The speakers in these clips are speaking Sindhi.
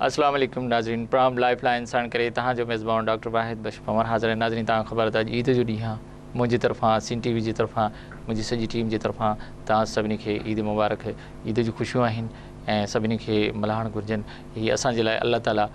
اسلام عليڪم ناظرين پرام لائف لائن ساڻ ڪري توهان جو ميزبان ڊاڪٽر واحد بخش پنور حاضر آهي ناظرين توهان خبر ته اڄ عيد جو ڏينهن آهي منهنجي طرفان سين ٽي وي جي طرفان منهنجي سڄي ٽيم جي طرفان توهان سڀني کي عيد مبارڪ عيد جون خوشيون آهن ۽ سڀني کي ملهائڻ گهرجن هي اسان جي لاء الله تعالي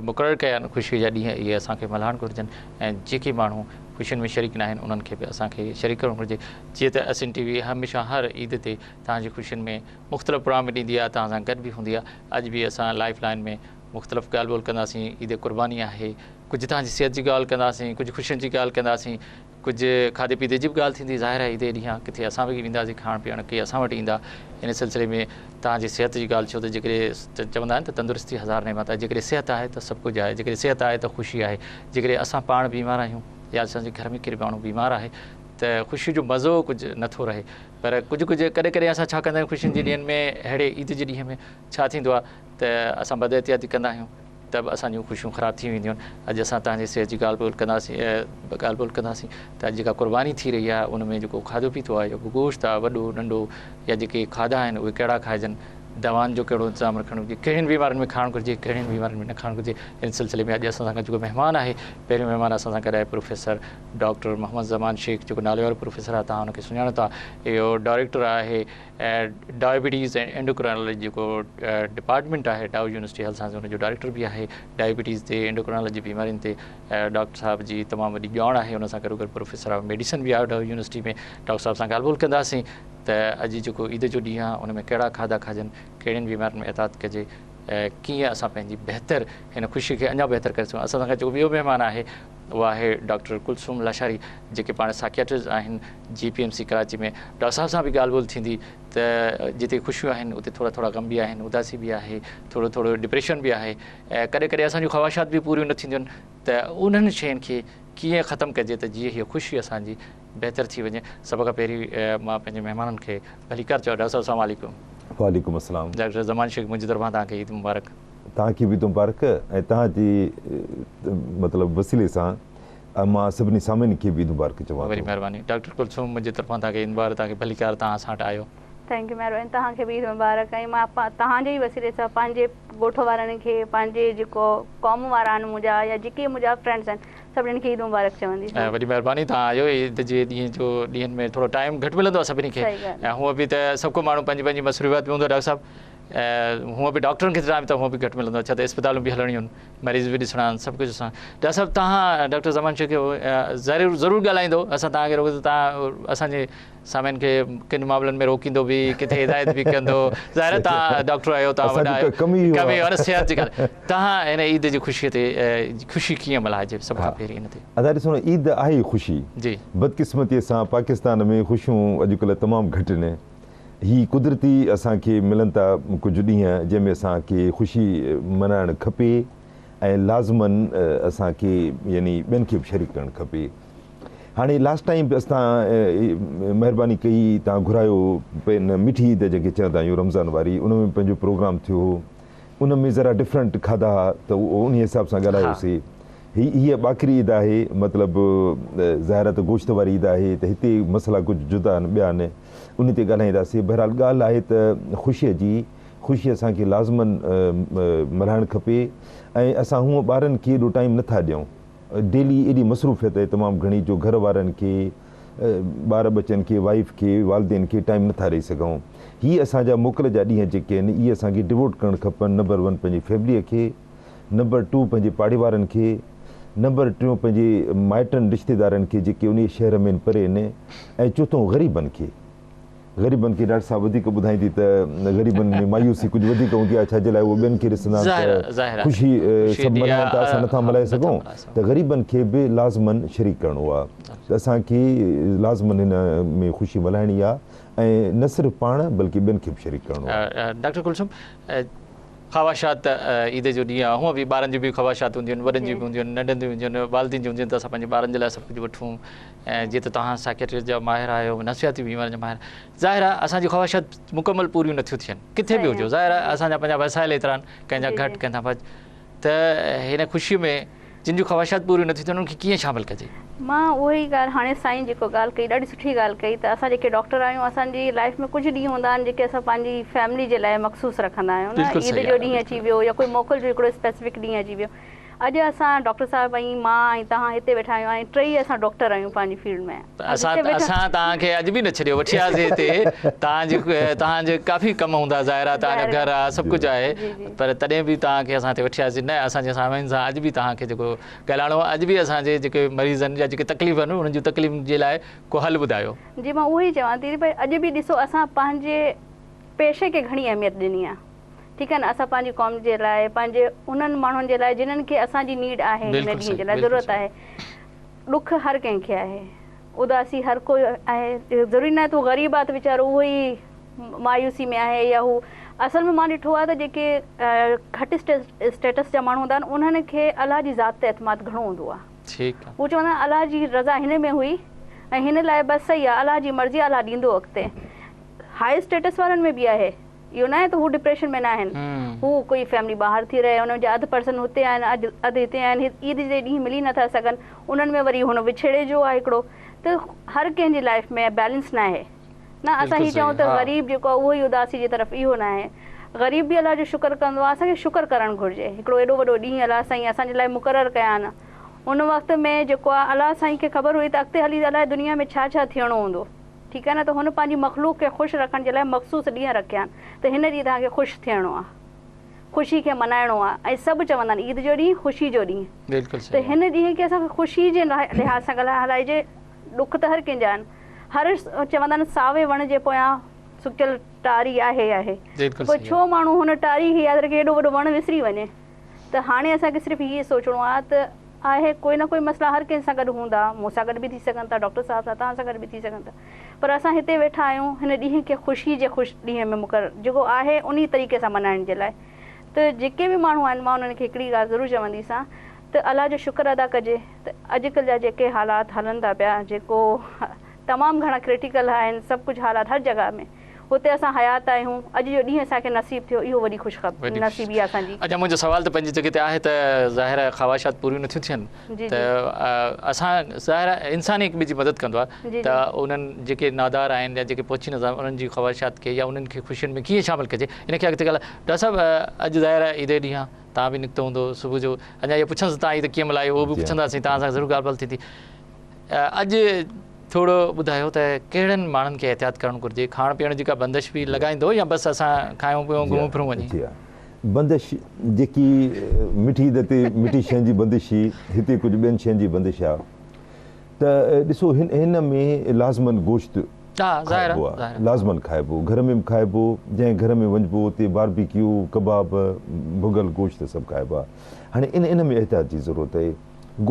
مقرر ڪيا آهن خوشي جا ڏينهن اهي اسان کي ملهائڻ گهرجن ۽ جيڪي ماڻهو خوشين ۾ شريڪ ناهن انهن کي به اسان کي شريڪ ڪرڻ گهرجي جيئن ته اسين ٽي وي هميشه هر عيد تي توهان جي خوشين ۾ مختلف پروگرام ڏيندي آهي توهان سان گڏ به هوندي آهي اڄ به اسان لائف لائن ۾ مختلف ڳالهه ٻولهه ڪنداسين عيد قرباني آهي ڪجهه توهان جي صحت جي ڳالهه ڪنداسين ڪجهه خوشين جي ڳالهه ڪنداسين ڪجهه کاڌي پيتي جي به ڳالهه ٿيندي، ظاهر آهي عيد جي ڏينهن ڪٿي اسان به وينداسين کائڻ پيئڻ، ڪي اسان وٽ ايندا، ان سلسلي ۾ توهان جي صحت جي ڳالهه ڇو ته جيڪڏهن چوندا آهن ته تندرستي هزار نعمت آهي، جيڪڏهن صحت آهي ته سڀ ڪجهه آهي، جيڪڏهن صحت آهي ته خوشي آهي، جيڪڏهن اسان پاڻ بيمار آهيون يا اسان جي گهر ۾ ڪير ماڻهو بيمار آهي ته خوشي جو مزو ڪجهه نه ٿو رهي پر ڪجهه ڪجهه ڪڏهن ڪڏهن اسان ڇا ڪندا آهيون خوشين جي ڏينهن ۾ اهڙي عيد جي ڏينهن ۾ ڇا ٿيندو آهي ته اسان بد احتياطي ڪندا آهيون. ته به اسان جون خوشيون خراب ٿي وينديون آهن. اڄ اسان توهان جي صحت جي ڳالهه ٻولهه ڪنداسين ڳالهه ٻولهه ڪنداسين ته اڄ جيڪا قرباني ٿي رهي آهي ان ۾ جيڪو کاڌو پيتو آهي جيڪو گوشت آهي وڏو ننڍو يا جيڪي کاڌا آهن اهي ڪهڙا کائجن دوائن جو ڪهڙو انتظام رکڻ گهرجي ڪهڙين بيمارين ۾ کائڻ گهرجي ڪهڙين بيمارين ۾ نه کائڻ گهرجي ان سلسلي ۾ اڄ اسان سان گڏ جيڪو مهمان آهي پهريون مهمان اسان سان گڏ آهي پروفيسر ڊاڪٽر محمد زمان شيخ جيڪو ناليوارو پروفيسر آهي توهان ان کي سڃاڻو ٿا اهو ڊائريڪٽر آهي ڊائبٽيز ۽ اينڊوڪرائنالاجي جيڪو ڊپارٽمينٽ آهي ڊائو يونيورسٽي هيلٿ سائنس ان جو ڊائريڪٽر به آهي ڊائبٽيز تي اينڊوڪرائنالاجي بيمارين تي ڊاڪٽر صاحب جي تمام وڏي ڄاڻ آهي ان سان گڏوگڏ پروفيسر آف ميڊيسن به آهي ڊائو يونيورسٽي ۾ ڊاڪٽر صاحب سان ڳالهه ٻولهه ڪنداسين ته اڄ جيڪو عيد جو ڏينهن آهي ان ۾ ڪهڙا کاڌا کاجن ڪهڙين بيمارين ۾ احتياط ڪجي ڪيئن اسان پنهنجي بهتر هن خوشي کي اڃا بهتر ڪري سگهون اسان سان گڏ جيڪو ٻيو مهمان آهي اهو آهي ڊاڪٽر ڪلثوم لاشاري جيڪي پاڻ ساڪياٽرسٽ آهن جي P M C Karachi ۾ doctor صاحب سان به ڳالهه ٻولهه ٿيندي ته جتي خوشيون آهن اتي ٿورا ٿورا غم به آهن اداسي به آهي ٿورو ٿورو ڊپريشن به آهي ۽ ڪڏهن ڪڏهن اسان جون خواهشات به پوريون نه ٿينديون آهن ته انهن شين کي ڪيئن ختم ڪجي ته جيئن هيء خوشي اسان جي بهتر ٿي وڃي سڀ کان پهرين مان پنهنجي مهمانن کي ڀليڪار چوان ڊاڪٽر صاحب السلام عليڪم. وعليڪم السلام. ڊاڪٽر زمان شيخ منهنجي طرفان توهان کي عيد مبارڪ. توهان کي به عيد مبارڪ ۽ توهان جي مطلب وسيلي سان مان سڀني سامعين کي به عيد مبارڪ چوان وڏي ٿو. مهرباني ڊاڪٽر ڪلثوم منهنجي طرفان توهان کي عيد مبارڪ توهان کي ڀليڪار توهان اسان وٽ آيو. Thank you مهرباني توهان کي به عيد مبارڪ ۽ مان توهان جي ئي وسيلي سان پنهنجي ڳوٺ وارن کي پنهنجي جيڪو قوم وارا آهن منهنجا يا جيڪي منهنجا فرينڊس آهن سڀني کي عيد مبارڪ چونديس. وڏي مهرباني توهان آيو عيد جي ڏينهن جو ڏينهن ۾ ٿورو ٽائيم گهٽ ملندو آهي سڀني کي ۽ هونء به ته سڀ ڪو ماڻهو پنهنجي پنهنجي مصروفيات ۾ هوندو آهي ڊاڪٽر صاحب هونء به ڊاڪٽرن کي ته ٽائيم ته هونء به گهٽ ملندو آهي ڇا ته اسپتالون به هلڻيون آهن مريض به ڏسڻا آهن سڀ ڪجهه اسان ڊاڪٽر صاحب توهان ڊاڪٽر زمان شيخ ضرور ضرور ڳالهائيندو اسان توهان کي روڪيو توهان اسان جي سامعين کي ڪن معاملن ۾ روڪيندو به ڪٿي هدايت به ڪندو ظاهر آهي توهان ڊاڪٽر آهيو توهان وڏا آهيو ڪم ئي ڪم اهو آهي صحت جي ڳالهه توهان هن عيد جي خوشي تي خوشي ڪيئن ملهائجي سڀ کان پهرين ان تي ادا ڏسو نه عيد آهي ئي خوشي جي بدقسمتي سان پاڪستان ۾ خوشيون اڄڪلهه تمام گهٽ آهن هي قدرتي اسان کي ملن ٿا ڪجهه ڏينهن جنهن ۾ اسان کي خوشي ملهائڻ کپي ۽ لازمن اسان کي يعني ٻين کي به شريڪ ڪرڻ کپي هاڻي لاسٽ ٽائيم به اسان مهرباني ڪئي تان گهرايو پين مٺي عيد جنهن کي چوندا آهيون رمضان واري ان ۾ پنهنجو پروگرام ٿيو هو ان ۾ ذرا ڊفرنٽ کاڌا ها ته انهي حساب سان ڳالهايوسي هي هيء ٻاڪري عيد آهي مطلب ظاهر آهي ته گوشت واري عيد آهي ته هتي مسئلا ڪجهه جدا آهن ٻيا آهن انهي تي ڳالهائينداسي بهرحال ڳالهه آهي ته خوشيء جي خوشي اسان کي لازمن ملهائڻ کپي ۽ اسان هونء ٻارن کي ايڏو ٽائيم نٿا ڏيون ڊيلي ايڏي مصروفيت آهي تمام گهڻي جو گهر وارن کي ٻار ٻچن کي وائيف کي والدين کي ٽائيم نٿا ڏئي سگهون هي اسان جا موڪل جا ڏينهن جيڪي آهن اهي اسان کي ڊووٽ ڪرڻ کپن نمبر ون پنهنجي فيمليء کي نمبر ٽو پنهنجي پاڙي وارن کي نمبر ٽيون پنهنجي مائٽن رشتيدارن کي جيڪي انهيء شهر ۾ آهن پري آهن ۽ چوٿون غريبن کي. غريبن کي ڊاڪٽر صاحب وڌيڪ ٻڌائيندي ته غريبن ۾ مايوسي ڪجهه وڌيڪ هوندي آهي ڇا جي لاء اهي ٻين کي ڏسندا آهن ته خوشي سڀ ملهائن ٿا اسان نٿا ملهائي سگهون ته غريبن کي به لازمن شريڪ ڪرڻو آهي ته اسان کي لازمن هن ۾ خوشي ملهائڻي آهي ۽ نه صرف پاڻ بلڪه ٻين کي به شريڪ ڪرڻو آهي. ڊاڪٽر ڪلثوم خواهشات ته عيد جو ڏينهن آهي هونء به ٻارن جون به خواهشات هونديون آهن وڏن جون به هونديون آهن ننڍن جون هونديون آهن والدين جون هونديون آهن ته اسان پنهنجي ٻارن جي لاء سڀ ڪجهه وٺون ۽ جيئن ته توهان سائڪيٽرسٽ جا ماهر آهيو نفسياتي بيمارين جا ماهر ظاهر آهي اسان جون خواهشات مڪمل پوريون نٿيون ٿين ڪٿي به هجو ظاهر آهي اسان جا پنهنجا وسائل ايترا آهن ڪنهن جا گهٽ ڪنهن جا وڌ ته هن خوشي ۾ جن جون خواهشات پوريون نٿيون ٿين انهن کي ڪيئن شامل ڪجي؟ مان اها ئي ڳالهه هاڻي سائين جيڪو ڳالهه ڪئي ڏاڍي سٺي ڳالهه ڪئي ته اسان جيڪي ڊاڪٽر آهيون اسان جي لائف ۾ ڪجهه ڏينهن هوندا آهن جيڪي اسان پنهنجي فيملي جي لاء مخصوص رکندا آهيون نه عيد جو ڏينهن اچي ويو يا ڪوئي موڪل جو هڪڙو اسپيسفڪ ڏينهن اچي ويو اڄ اسان ڊاڪٽر صاحب ۽ مان ۽ توهان هتي ويٺا آهيون ۽ ٽئي اسان ڊاڪٽر آهيون پنهنجي فيلڊ ۾ اسان اسان توهان کي اڄ به نه ڇڏيو وٺي آياسين هتي توهان جي توهان جي ڪافي ڪم هوندا ظاهر آهي توهان جو گهر آهي سڀ ڪجهه آهي پر تڏهن به توهان کي اسان هتي وٺي آياسين نه اسان جي سامعين سان اڄ به توهان کي جيڪو ڳالهائڻو آهي اڄ به اسان جي جيڪي مريض آهن يا جيڪي تڪليف آهن انهن جون تڪليفن جي لاء ڪو حل ٻڌايو. جي مان اهو ئي چوان ٿي ڀئي اڄ به ڏسو اسان پنهنجي پيشي کي گهڻي اهميت ڏني آهي ٺيڪ آهي نه اسان پنهنجي قوم جي لاء پنهنجي انهن ماڻهن جي لاء جنھن کي اسان جي نيڊ آهي هن ڏينهن جي لاء ضرورت آهي ڏک هر ڪنهن کي آهي اداسي هر ڪوئي آهي ضروري ناهي ته هو غريب آهي ته ويچارو اهو ئي مايوسي ۾ آهي يا هو اصل ۾ مان ڏٺو آهي ته جيڪي گهٽ اسٽيٽس جا ماڻهو هوندا آهن انهن کي الله جي ذات تي اعتماد گهڻو هوندو آهي ٺيڪ هو چوندا آهن الله جي رضا هن ۾ هئي ۽ هن لاء بس صحيح آهي الله جي مرضي الله ڏيندو اڳتي هاء اسٽيٽس وارن ۾ به آهي اهو ناهي ته هو ڊپريشن ۾ ناهن هو ڪوئي فيملي ٻاهر ٿي رهي انهن جا اڌ پرسن هتي آهن اڌ اڌ هتي آهن عيد جي ڏينهن ملي نٿا سگهن انهن ۾ وري هن وڇيڙي جو آهي هڪڙو ته هر ڪنهن جي لائف ۾ بيلنس ناهي نه اسان هي چئون ته غريب جيڪو آهي اهو ئي اداسي جي طرف اهو ناهي غريب به الله جو شڪر ڪندو آهي اسان کي شڪر ڪرڻ گهرجي هڪڙو ايڏو وڏو ڏينهن الله سائين اسان جي لاء مقرر ڪيا آهن ان وقت ۾ جيڪو آهي الله سائين کي خبر هئي ته اڳتي هلي الائي دنيا ۾ ڇا ڇا ٿيڻو هوندو ٺيڪ آهي نه ته هن پنهنجي مخلوق کي خوش رکڻ جي لاء مخصوص ڏينهن رکيا آهن ته هن ڏينهن توهان کي خوش ٿيڻو آهي خوشي کي ملهائڻو آهي ۽ سڀ چوندا آهن عيد جو ڏينهن خوشي جو ڏينهن بلڪل ته صحيح هن ڏينهن کي اسان کي خوشي جي لحاظ سان ڳالهائي هلائجي ڏک ته هر ڪنهن جا آهن هر چوندا آهن ساوي وڻ جي پويان سڪيل ٽاري آهي آهي بلڪل پوء صحيح ڇو ماڻهو هن ٽاري کي ياد رکي ايڏو وڏو وڻ وسري وڃي ته هاڻي اسان کي صرف هيء سوچڻو آهي ته آهي ڪوئي نه ڪوئي مسئلا هر ڪنهن سان گڏ هوندا، مون سان گڏ به ٿي سگهن ٿا، ڊاڪٽر صاحب سان توهان سان گڏ به ٿي سگهن ٿا پر اسان هتي ويٺا آهيون هن ڏينهن کي خوشي جي خوش ڏينهن ۾ مقرر جيڪو آهي انهي طريقي سان ملهائڻ جي لاء ته جيڪي به ماڻهو آهن مان انهن کي هڪڙي ڳالهه ضرور چونديسان ته الله جو شڪر ادا ڪجي ته اڄڪلهه جا جيڪي حالات هلن ٿا پيا جيڪو تمام گهڻا ڪريٽيڪل آهن سڀ ڪجهه حالات هر جڳهه ۾ هتي اسان حيات آهيون، اڄ جو ڏينهن اسان کي نصيب ٿيو، اهو وڏي خوش نصيبي آهي اسان جي. اچا منهنجو سوال ته پنهنجي جڳهه تي آهي ته ظاهر آهي خواهشات پوريون نٿيون ٿين ته اسان ظاهر آهي انسان ئي هڪ ٻئي جي مدد ڪندو آهي ته انهن جيڪي نادار آهن يا جيڪي پهچي نٿا انهن جي خواهشات کي يا انهن کي خوشين ۾ ڪيئن شامل ڪجي ان کي اڳتي ڳالهه ڊاڪٽر صاحب اڄ ظاهر آهي عيد جو ڏينهن آهي توهان به نڪتو هوندو صبح جو اڃا اهو پڇندس توهان عيد ڪيئن ملهائي اهو به پڇنداسين توهان سان ضرور ڳالهه ٻولهه ٿيندي اڄ ٿورو ٻڌايو ته ڪهڙن ماڻهن کي احتياط ڪرڻ گهرجي؟ کائڻ پيئڻ جي ڪا بندش به لڳائيندو يا بس اسان کايون پيئون گهمون ڦرون وڃي؟ جي ها بندش جيڪي مٺي عيد تي مٺي شين جي بندش هئي هتي ڪجهه ٻين شين جي بندش آ ته ڏسو هن ۾ لازمن گوشت کائبو آ لازمن کائبو گهر ۾ به کائبو جنهن گهر ۾ وڃبو اتي باربيڪيو ڪباب ڀڳل گوشت سڀ کائبا هاڻي ان ۾ احتياط جي ضرورت آهي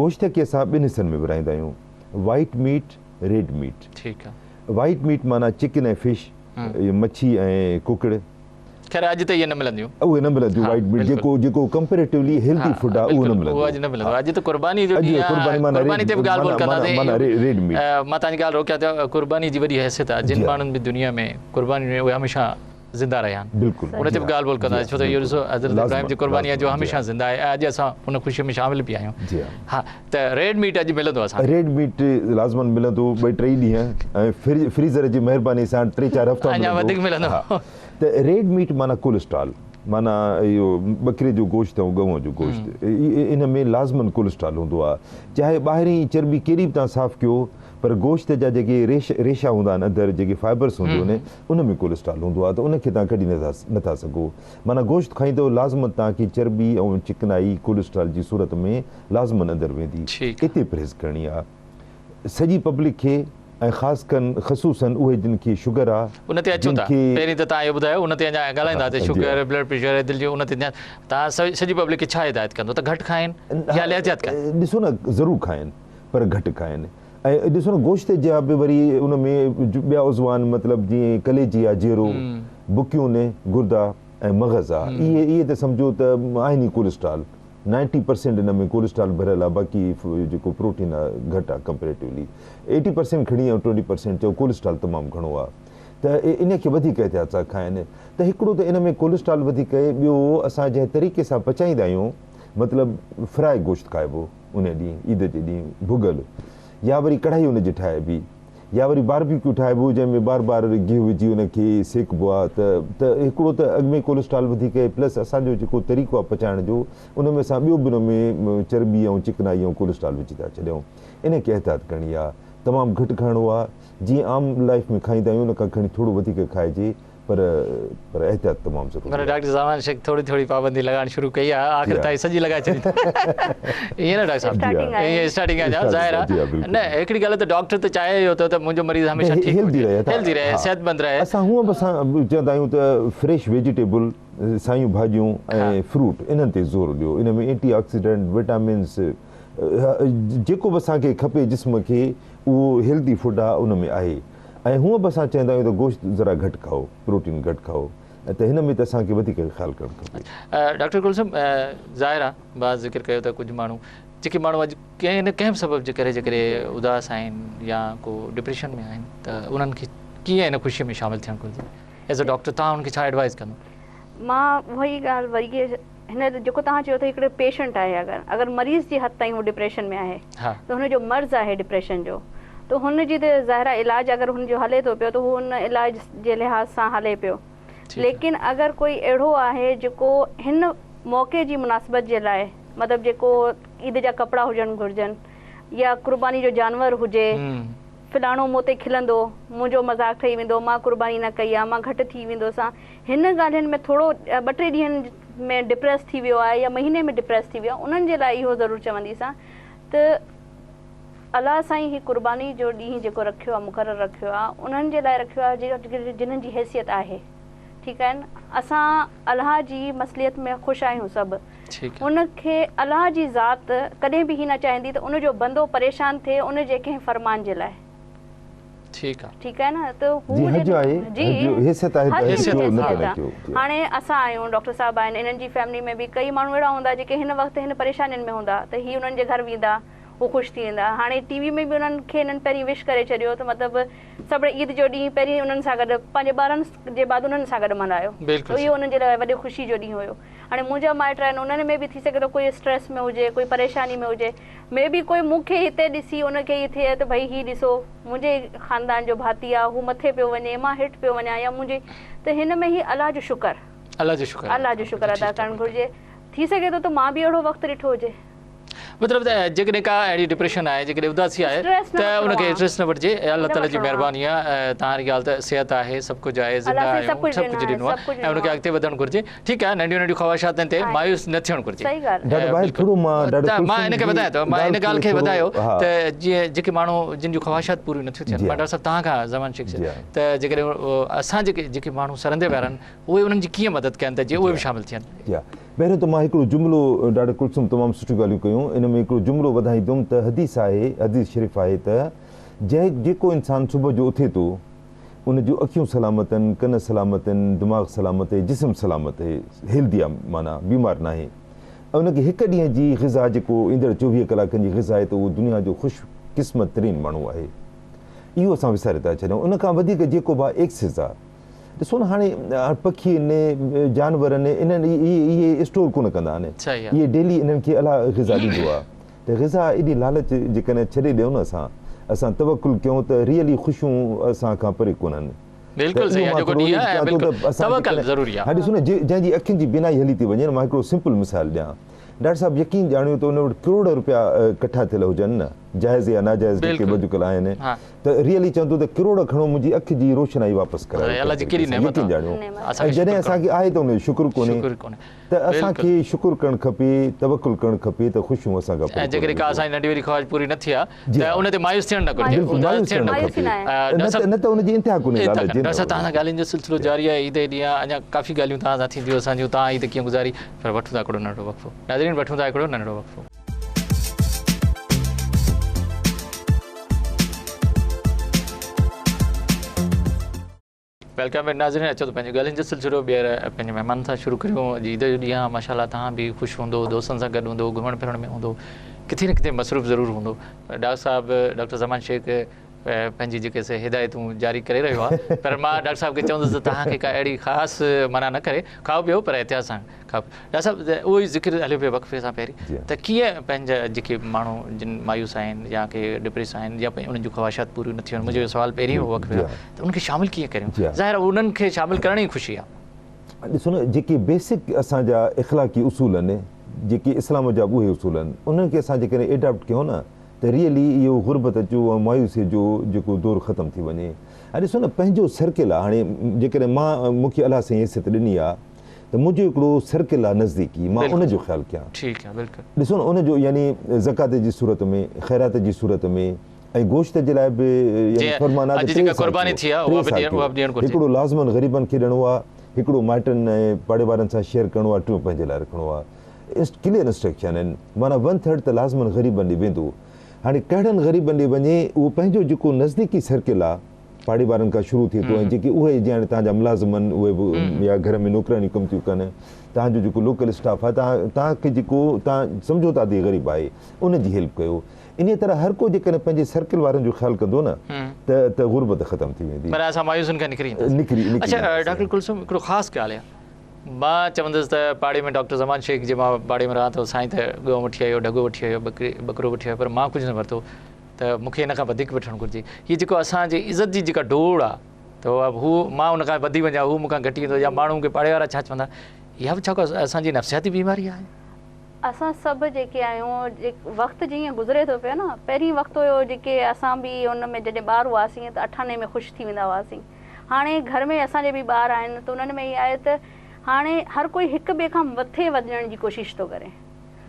گوشت کي اسان ٻن حصن ۾ ورهائيندا آهيون وائيٽ ميٽ ريڊ ميٽ. ٺيڪ آ. وائيٽ ميٽ معنيٰ چڪن ۽ فش مڇي ۽ ڪڪڙ. خير اڄ ته اهي نه ملنديون. اهي نه ملنديون وائيٽ ميٽ جيڪو جيڪو ڪمپيريٽولي هيلدي فوڊ آ اهو نه ملندو. اهو اڄ نه ملندو اڄ ته قرباني جو ڏينهن آ قرباني تي به ڳالهه ٻولهه ڪنداسين معنيٰ ريڊ ميٽ. مان توهان جي ڳالهه روڪيان ٿو قرباني جي وڏي حيثيت آ جن ماڻهن به دنيا ۾ قرباني ڏني اهي هميشه زنده رهيا آهن بلڪل ان تي به ڳالهه ٻولهه ڪنداسين ڇو ته اهو ڏسو حضرت ابراهيم جي قرباني آهي جو هميشه زنده آهي ۽ اڄ اسان ان خوشي ۾ شامل به آهيون ها ته ريڊ ميٽ اڄ ملندو اسان کي ريڊ ميٽ لازمن ملندو ٻه ٽي ڏينهن ۽ فريزر جي مهرباني سان ٽي چار هفتا اڃا وڌيڪ ملندو ته ريڊ ميٽ معنيٰ ڪولسٽرال معنيٰ اهو ٻڪري جو گوشت ۽ ڳئون جو گوشت ان ۾ لازمن ڪولسٽرال هوندو آهي چاهي ٻاهرين چرٻي ڪيڏي به تان صاف ڪيو پر گوشت جا جيڪي ريشا هوندا آهن اندر جيڪي فائبرس هونديون آهن ان ۾ ڪولسٽرال هوندو آهي ته ان کي توهان ڪڍي نٿا سگهو معنيٰ گوشت کائيندؤ لازمن توهان کي چرٻي ۽ چڪنائي ڪولسٽرال جي صورت ۾ لازمن اندر ويندي اتي پرهيز ڪرڻي آهي سڄي پبلڪ کي ۽ خاص ڪن خصوصن اهي جن کي شگر آهي ان تي اچون جن ٿا کي پهرين ته توهان اهو ٻڌايو ان تي اڃا ڳالهائينداسين شگر بلڊ پريشر دل جي ان تي توهان سڄي پبلڪ کي ڇا هدايت ڪندو ته گهٽ کائين يا احتياط ڪن ڏسو نه ضرور کائين پر گهٽ کائين ۽ ڏسو نه گوشت جا به وري ان ۾ ٻيا عضوا آهن مطلب جيئن ڪليجي آ جيرو، بڪيون گردا ۽ مغز آ اهي اهي ته سمجهو ته آهن ئي ڪولسٽرال نائنٽي پرسينٽ ان ۾ ڪولسٽرال ڀريل آ باقي جيڪو پروٽين آ گهٽ آ ڪمپيريٽولي ايٽي پرسينٽ کڻي ۽ ٽوئنٽي پرسينٽ چئو ڪولسٽرال تمام گهڻو آ ته ان کي وڌيڪ احتياط سان کائن ته هڪڙو ته ان ۾ ڪولسٽرال وڌيڪ آهي ٻيو اسان جنهن طريقي سان پچائيندا آهيون مطلب فرائي گوشت کائبو. ان ڏينهن عيد جي ڏينهن ڀڳل يا وري ڪڙهائي ان جي ٺاهبي يا وري باربيڪيو ٺاهبو جنهن ۾ بار بار گيهه وجهي ان کي سيڪبو آهي ته ته هڪڙو ته اڳ ۾ ڪولسٽرال وڌيڪ آهي پلس اسان جو جيڪو طريقو آهي پچائڻ جو ان ۾ اسان ٻيو به ان ۾ چرٻي ۽ چڪنائي ۽ ڪولسٽرال وجهي ٿا ڇڏيون ان کي احتياط ڪرڻي آهي تمام گهٽ کائڻو آهي جيئن عام لائف ۾ کائيندا آهيون ان کان کڻي ٿورو وڌيڪ کائجي پر پر احتياط تمام ضروري پر آهي. ڊاڪٽر زمان شيخ ٿوري ٿوري پابندي لڳائڻ شروع ڪئي آهي آخر تائين سڄي لڳائي ڇڏي ائين نه ڊاڪٽر صاحب اسٽارٽنگ آهي ائين اسٽارٽنگ آهي ظاهر آهي نه هڪڙي ڳالهه ته ڊاڪٽر ته چاهي اهو ٿو ته منهنجو مريض هميشه ٺيڪ هجي هيلدي رهي صحتمند رهي اسان هونء به اسان چوندا آهيون ته فريش ويجيٽيبل سايون ڀاڄيون ۽ فروٽ انهن تي زور ڏيو ان ۾ اينٽي آڪسيڊنٽ وٽامنس جيڪو به اسان کي کپي جسم کي اهو هيلدي فوڊ آهي ان ۾ آهي ۽ هونء به اسان چوندا آهيون ته گوشت ذرا گهٽ کائو، پروٽين گهٽ کائو ته هن ۾ ته اسان کي وڌيڪ خيال ڪرڻ کپي. ڊاڪٽر ڪلثوم ظاهر آهي بعض ذڪر ڪيو ته ڪجهه ماڻهو جيڪي ماڻهو اڄ ڪنهن نه ڪنهن به سبب جي ڪري جيڪڏهن اداس آهن يا ڪو ڊپريشن ۾ آهن ته انهن کي ڪيئن ان خوشي ۾ شامل ٿيڻ گهرجي ايز ا ڊاڪٽر توهان انهن کي ڇا ايڊوائز ڪندو؟ مان اها ئي ڳالهه وري هن جيڪو توهان چيو ته هڪڙو پيشنٽ آهي اگر اگر مريض جي حد تائين هو ڊپريشن ۾ آهي ته هن جو مرض آهي ڊپريشن جو ته هن جي ته ظاهر آهي علاج اگر هن جو هلي ٿو پيو ته هو ان علاج جي لحاظ سان هلي پيو ليڪن اگر ڪوئي اهڙو آهي جيڪو هن موقعي جي مناسبت جي لاء مطلب جيڪو عيد جا ڪپڙا هجڻ گهرجن يا قرباني جو جانور هجي فلاڻو مون تي کلندو، منهنجو مذاق ٺهي ويندو، مان قرباني نه ڪئي آ، مان گهٽ ٿي ويندوسان. هن ڳالهين ۾ ٿورو ٻه ٽي ڏينهن ۾ ڊپريس ٿي ويو آهي يا مهيني ۾ ڊپريس ٿي ويو آهي، انهن جي لاء اهو ضرور چونديسان ته الله سائين هي قرباني جو ڏينهن جيڪو رکيو آهي، مقرر رکيو آهي، انهن جي لاء رکيو آهي جنهن جي حيثيت آهي. ٺيڪ آهي نه؟ اسان الله جي مصلحت ۾ خوش آهيون سڀ. ان کي الله جي ذات ڪڏهن به هي نه چاهيندي ته ان جو بندو پريشان ٿئي ان جي ڪنهن فرمان جي لاء. ٺيڪ آ. ٺيڪ آهي نه ته هو جي حج آهي جي حج حيثيت آهي ته حج حج جي ڪيو نه حيثيت ته نه آ. ڪيو جي. هاڻي اسان آهيون ڊاڪٽر صاحب آهن انهن جي فيملي ۾ به ڪئي ماڻهو اهڙا هوندا جيڪي هن وقت هن پريشانين ۾ هوندا ته هي انهن جي گهر ويندا هو خوش ٿي ويندا هاڻي ٽي وي ۾ به انهن کي انهن پهرين وش ڪري ڇڏيو ته مطلب سڀ عيد جو ڏينهن پهرين انهن سان گڏ پنهنجي ٻارن جي بعد انهن سان گڏ ملهايو ته اهو انهن جي لاء وڏي خوشي جو ڏينهن هيو. هاڻي منهنجا مائٽ آهن انهن ۾ به ٿي سگهي ٿو ڪوئي اسٽريس ۾ هجي ڪوئي پريشاني ۾ هجي مي بي ڪوئي مون کي هتي ڏسي ان کي ائين ٿئي ته ڀئي هي ڏسو منهنجي خاندان جو ڀاتي آ هو مٿي پيو وڃي مان هيٺ پيو وڃان يا منهنجي ته هن ۾ هي الله جو شڪر الله جو شڪر الله جو شڪر ادا ڪرڻ گهرجي ٿي سگهي ٿو ته مان به اهڙو وقت ڏٺو هجي. مطلب ته جيڪڏهن ڪا اهڙي ڊپريشن آهي جيڪڏهن اداسي آهي ته ان کي اسٽريس نه وٺجي الله تعالي جي مهرباني آهي توهان جي ڳالهه ته صحت آهي سڀ ڪجهه آهي زنده آهيون سڀ ڪجهه ڏنو آهي ۽ ان کي اڳتي وڌڻ گهرجي ٺيڪ آهي ننڍيون ننڍيون خواهشاتن تي مايوس نه ٿيڻ گهرجي مان ان کي وڌايان ٿو مان ان ڳالهه کي وڌايو ته جيئن جيڪي ماڻهو جن جون خواهشات پوريون نٿيون ٿين مان ڊاڪٽر صاحب توهان کان زمان شيخ ته جيڪڏهن اسان جيڪي جيڪي ماڻهو سرندي وارا آهن اهي انهن جي ڪيئن مدد ڪن ته جيئن اهي به شامل ٿين. جي ها پهريون ته مان هڪڙو جملو ڊاڪٽر ڪلثوم تمام سٺيون ڳالهيون ڪيون ان ۾ هڪڙو جملو وڌائيندم ته حديث آهي حديث شريف آهي ته جنهن جيڪو انسان صبح جو اٿي ٿو ان جون اکيون سلامت آهن ڪن سلامت آهن دماغ سلامت آهي جسم سلامت آهي هيلدي آهي معنيٰ بيمار ناهي ۽ ان کي هڪ ڏينهن جي غذا جيڪو ايندڙ 24 ڪلاڪن جي غذا آهي ته اهو دنيا جو خوش قسمت ترين ماڻهو آهي اهو اسان وساري ٿا ڇڏيون ان کان وڌيڪ جيڪو به آهي ايڪسز آهي ڏسو نه هاڻي پکي آهن جانور آهن انهن اهي اسٽور ڪونه ڪندا آهن اهي ڊيلي انهن کي الله غذا ڏيندو آهي ته غذا ايڏي لالچ جيڪڏهن ڇڏي ڏيون نه اسان اسان توڪل ڪيون ته ريئلي خوشيون اسان کان پري ڪونهن. بلڪل صحيح آهي جيڪو ڏينهن آهي بلڪل توڪل ضروري آهي. هاڻي ڏسو نه جنهن جي اکين جي بينائي هلي ٿي وڃي نه مان هڪڙو سمپل مثال ڏيان ڊاڪٽر صاحب يقين ڄاڻيو ته ان وٽ ڪروڙ روپيا ڪٺا ٿيل هجن نه جائز يا ناجائز جيڪي به اڄڪلهه آهن ته ريئلي چوندو ته ڪروڙ کڻو منهنجي اک جي روشنائي واپس ڪرايو الله جي ڪيڏي نعمت يقين ڄاڻيو ۽ جڏهن اسان کي آهي ته ان جو شڪر ڪونهي ته اسان کي شڪر ڪرڻ کپي توڪل ڪرڻ کپي ته خوشيون اسان کان ۽ جيڪڏهن ڪا اسان جي ننڍي وڏي خواهش پوري نه ٿي آهي ته ان تي مايوس ٿيڻ نه گهرجي بلڪل مايوس ٿيڻ نه کپي نه ته ان جي انتها ڪونهي لالچ جي ڊاڪٽر صاحب توهان سان ڳالهين جو سلسلو جاري آهي عيد جي ڏينهن اڃا ڪافي ڳالهيون توهان سان ٿينديون اسان جون توهان عيد ڪيئن گذاري پر وٺون ٿا هڪڙو ننڍڙو وقفو ناظرين وٺون ٿا هڪڙو ننڍڙو وقفو. Welcome back ناظرين اچو ته پنهنجي ڳالهين جو سلسلو ٻيهر پنهنجي مهمانن سان شروع ڪريون اڄ عيد جو ڏينهن آهي ماشاءالله توهان به خوش هوندو دوستن سان گڏ هوندو گهمڻ ڦرڻ ۾ هوندو ڪٿي نه ڪٿي مصروف ضرور هوندو ڊاڪٽر صاحب ڊاڪٽر زمان شيخ پنهنجي جيڪي سي هدايتون جاري ڪري رهيو آهي پر مان ڊاڪٽر صاحب کي چوندس ته توهان کي ڪا اهڙي خاص منع نه ڪري کائو پيو پر احتياط سان کائو پيو. ڊاڪٽر صاحب اهو ئي ذڪر هليو پيو وقفي سان پهرين ته ڪيئن پنهنجا جيڪي ماڻهو جن مايوس آهن يا ڪي ڊپريس آهن يا انهن جون خواهشات پوريون نه ٿيون آهن منهنجو اهو سوال پهرين هو وقفي کان ته انهن کي شامل ڪيئن ڪريون ظاهر آهي انهن کي شامل ڪرڻ ئي خوشي آهي. ڏسو نه جيڪي بيسڪ اسان جا اخلاقي اصول آهن جيڪي اسلام جا به اهي اصول آهن انهن کي اسان جيڪڏهن ايڊاپٽ ڪيون نه ته ريئلي اهو غربت جو ۽ مايوسيء جو جيڪو دور ختم ٿي وڃي ۽ ڏسو نه پنهنجو سرڪل آ هاڻي جيڪڏهن مان مون کي الله سائين حيثيت ڏني آ ته منهنجو هڪڙو سرڪل آ نزديڪي مان ان جو خيال ڪيان ٺيڪ آ بلڪل. ڏسو نه ان جو يعني زڪوات جي صورت ۾ خيرات جي صورت ۾ ۽ گوشت جي لاء به يعني فرمان آ ته ٽي حصا ڪيو ٽي حصا ڪيو هڪڙو لازماً غريبن کي ڏيڻو آ هڪڙو مائٽن ۽ پاڙي وارن سان شيئر ڪرڻو آ ٽيون پنهنجي لاء رکڻو آ. ڪليئر انسٽرڪشن آهن معنيٰ ون ٿرڊ ته لازماً غريبن ڏي ويندو هاڻي ڪهڙن غريبن ڏي وڃي اهو پنهنجو جيڪو نزديڪي سرڪل آ پاڙي وارن کان شروع ٿئي ٿو ۽ جيڪي اهي جيئن هاڻي توهان جا ملازم آهن اهي به يا گهر ۾ نوڪرياڻيون ڪم ٿيون ڪن توهان جو جيڪو لوڪل اسٽاف آهي توهان توهان کي جيڪو توهان سمجهو ٿا ته هي غريب آهي ان جي هيلپ ڪيو انهيء طرح هر ڪو جيڪڏهن پنهنجي سرڪل وارن جو خيال ڪندو نه ته ته غربت ختم ٿي ويندي. معنيٰ اسان مايوسين کان نڪري اينداسين. نڪري نڪري اڇا ڊاڪٽر ڪلثوم هڪڙو خاص ڳالهه آهي مان چوندس ته پاڙي ۾ ڊاڪٽر زمان شيخ جي مان پاڙي ۾ رهان ٿو سائين ته ڳئون وٺي آيو ڍڳو وٺي آيو ٻڪري ٻڪرو وٺي آيو پر مان ڪجهه نه ورتو ته مون کي هن کان وڌيڪ وٺڻ گهرجي هي جيڪو اسان جي عزت جي جيڪا ڊوڙ آ ته هو مان ان کان وڌي وڃان هو مون کان گهٽي ويندو يا ماڻهو مون کي پاڙي وارا ڇا چوندا اها به ڇا اسان جي نفسياتي بيماري آهي. اسان سڀ جيڪي آهيون وقت جيئن گذري ٿو پيو نه پهرين وقت هيو جيڪي اسان به ان ۾ جڏهن ٻار هئاسين ته اٺ آني ۾ خوش ٿي ويندا هئاسين هاڻي گهر ۾ اسان جي به ٻار آهن ته انهن ۾ اهي آهي ته هاڻي هر ڪوئي هڪ ٻئي کان مٿي وڃڻ جي ڪوشش ٿو ڪري.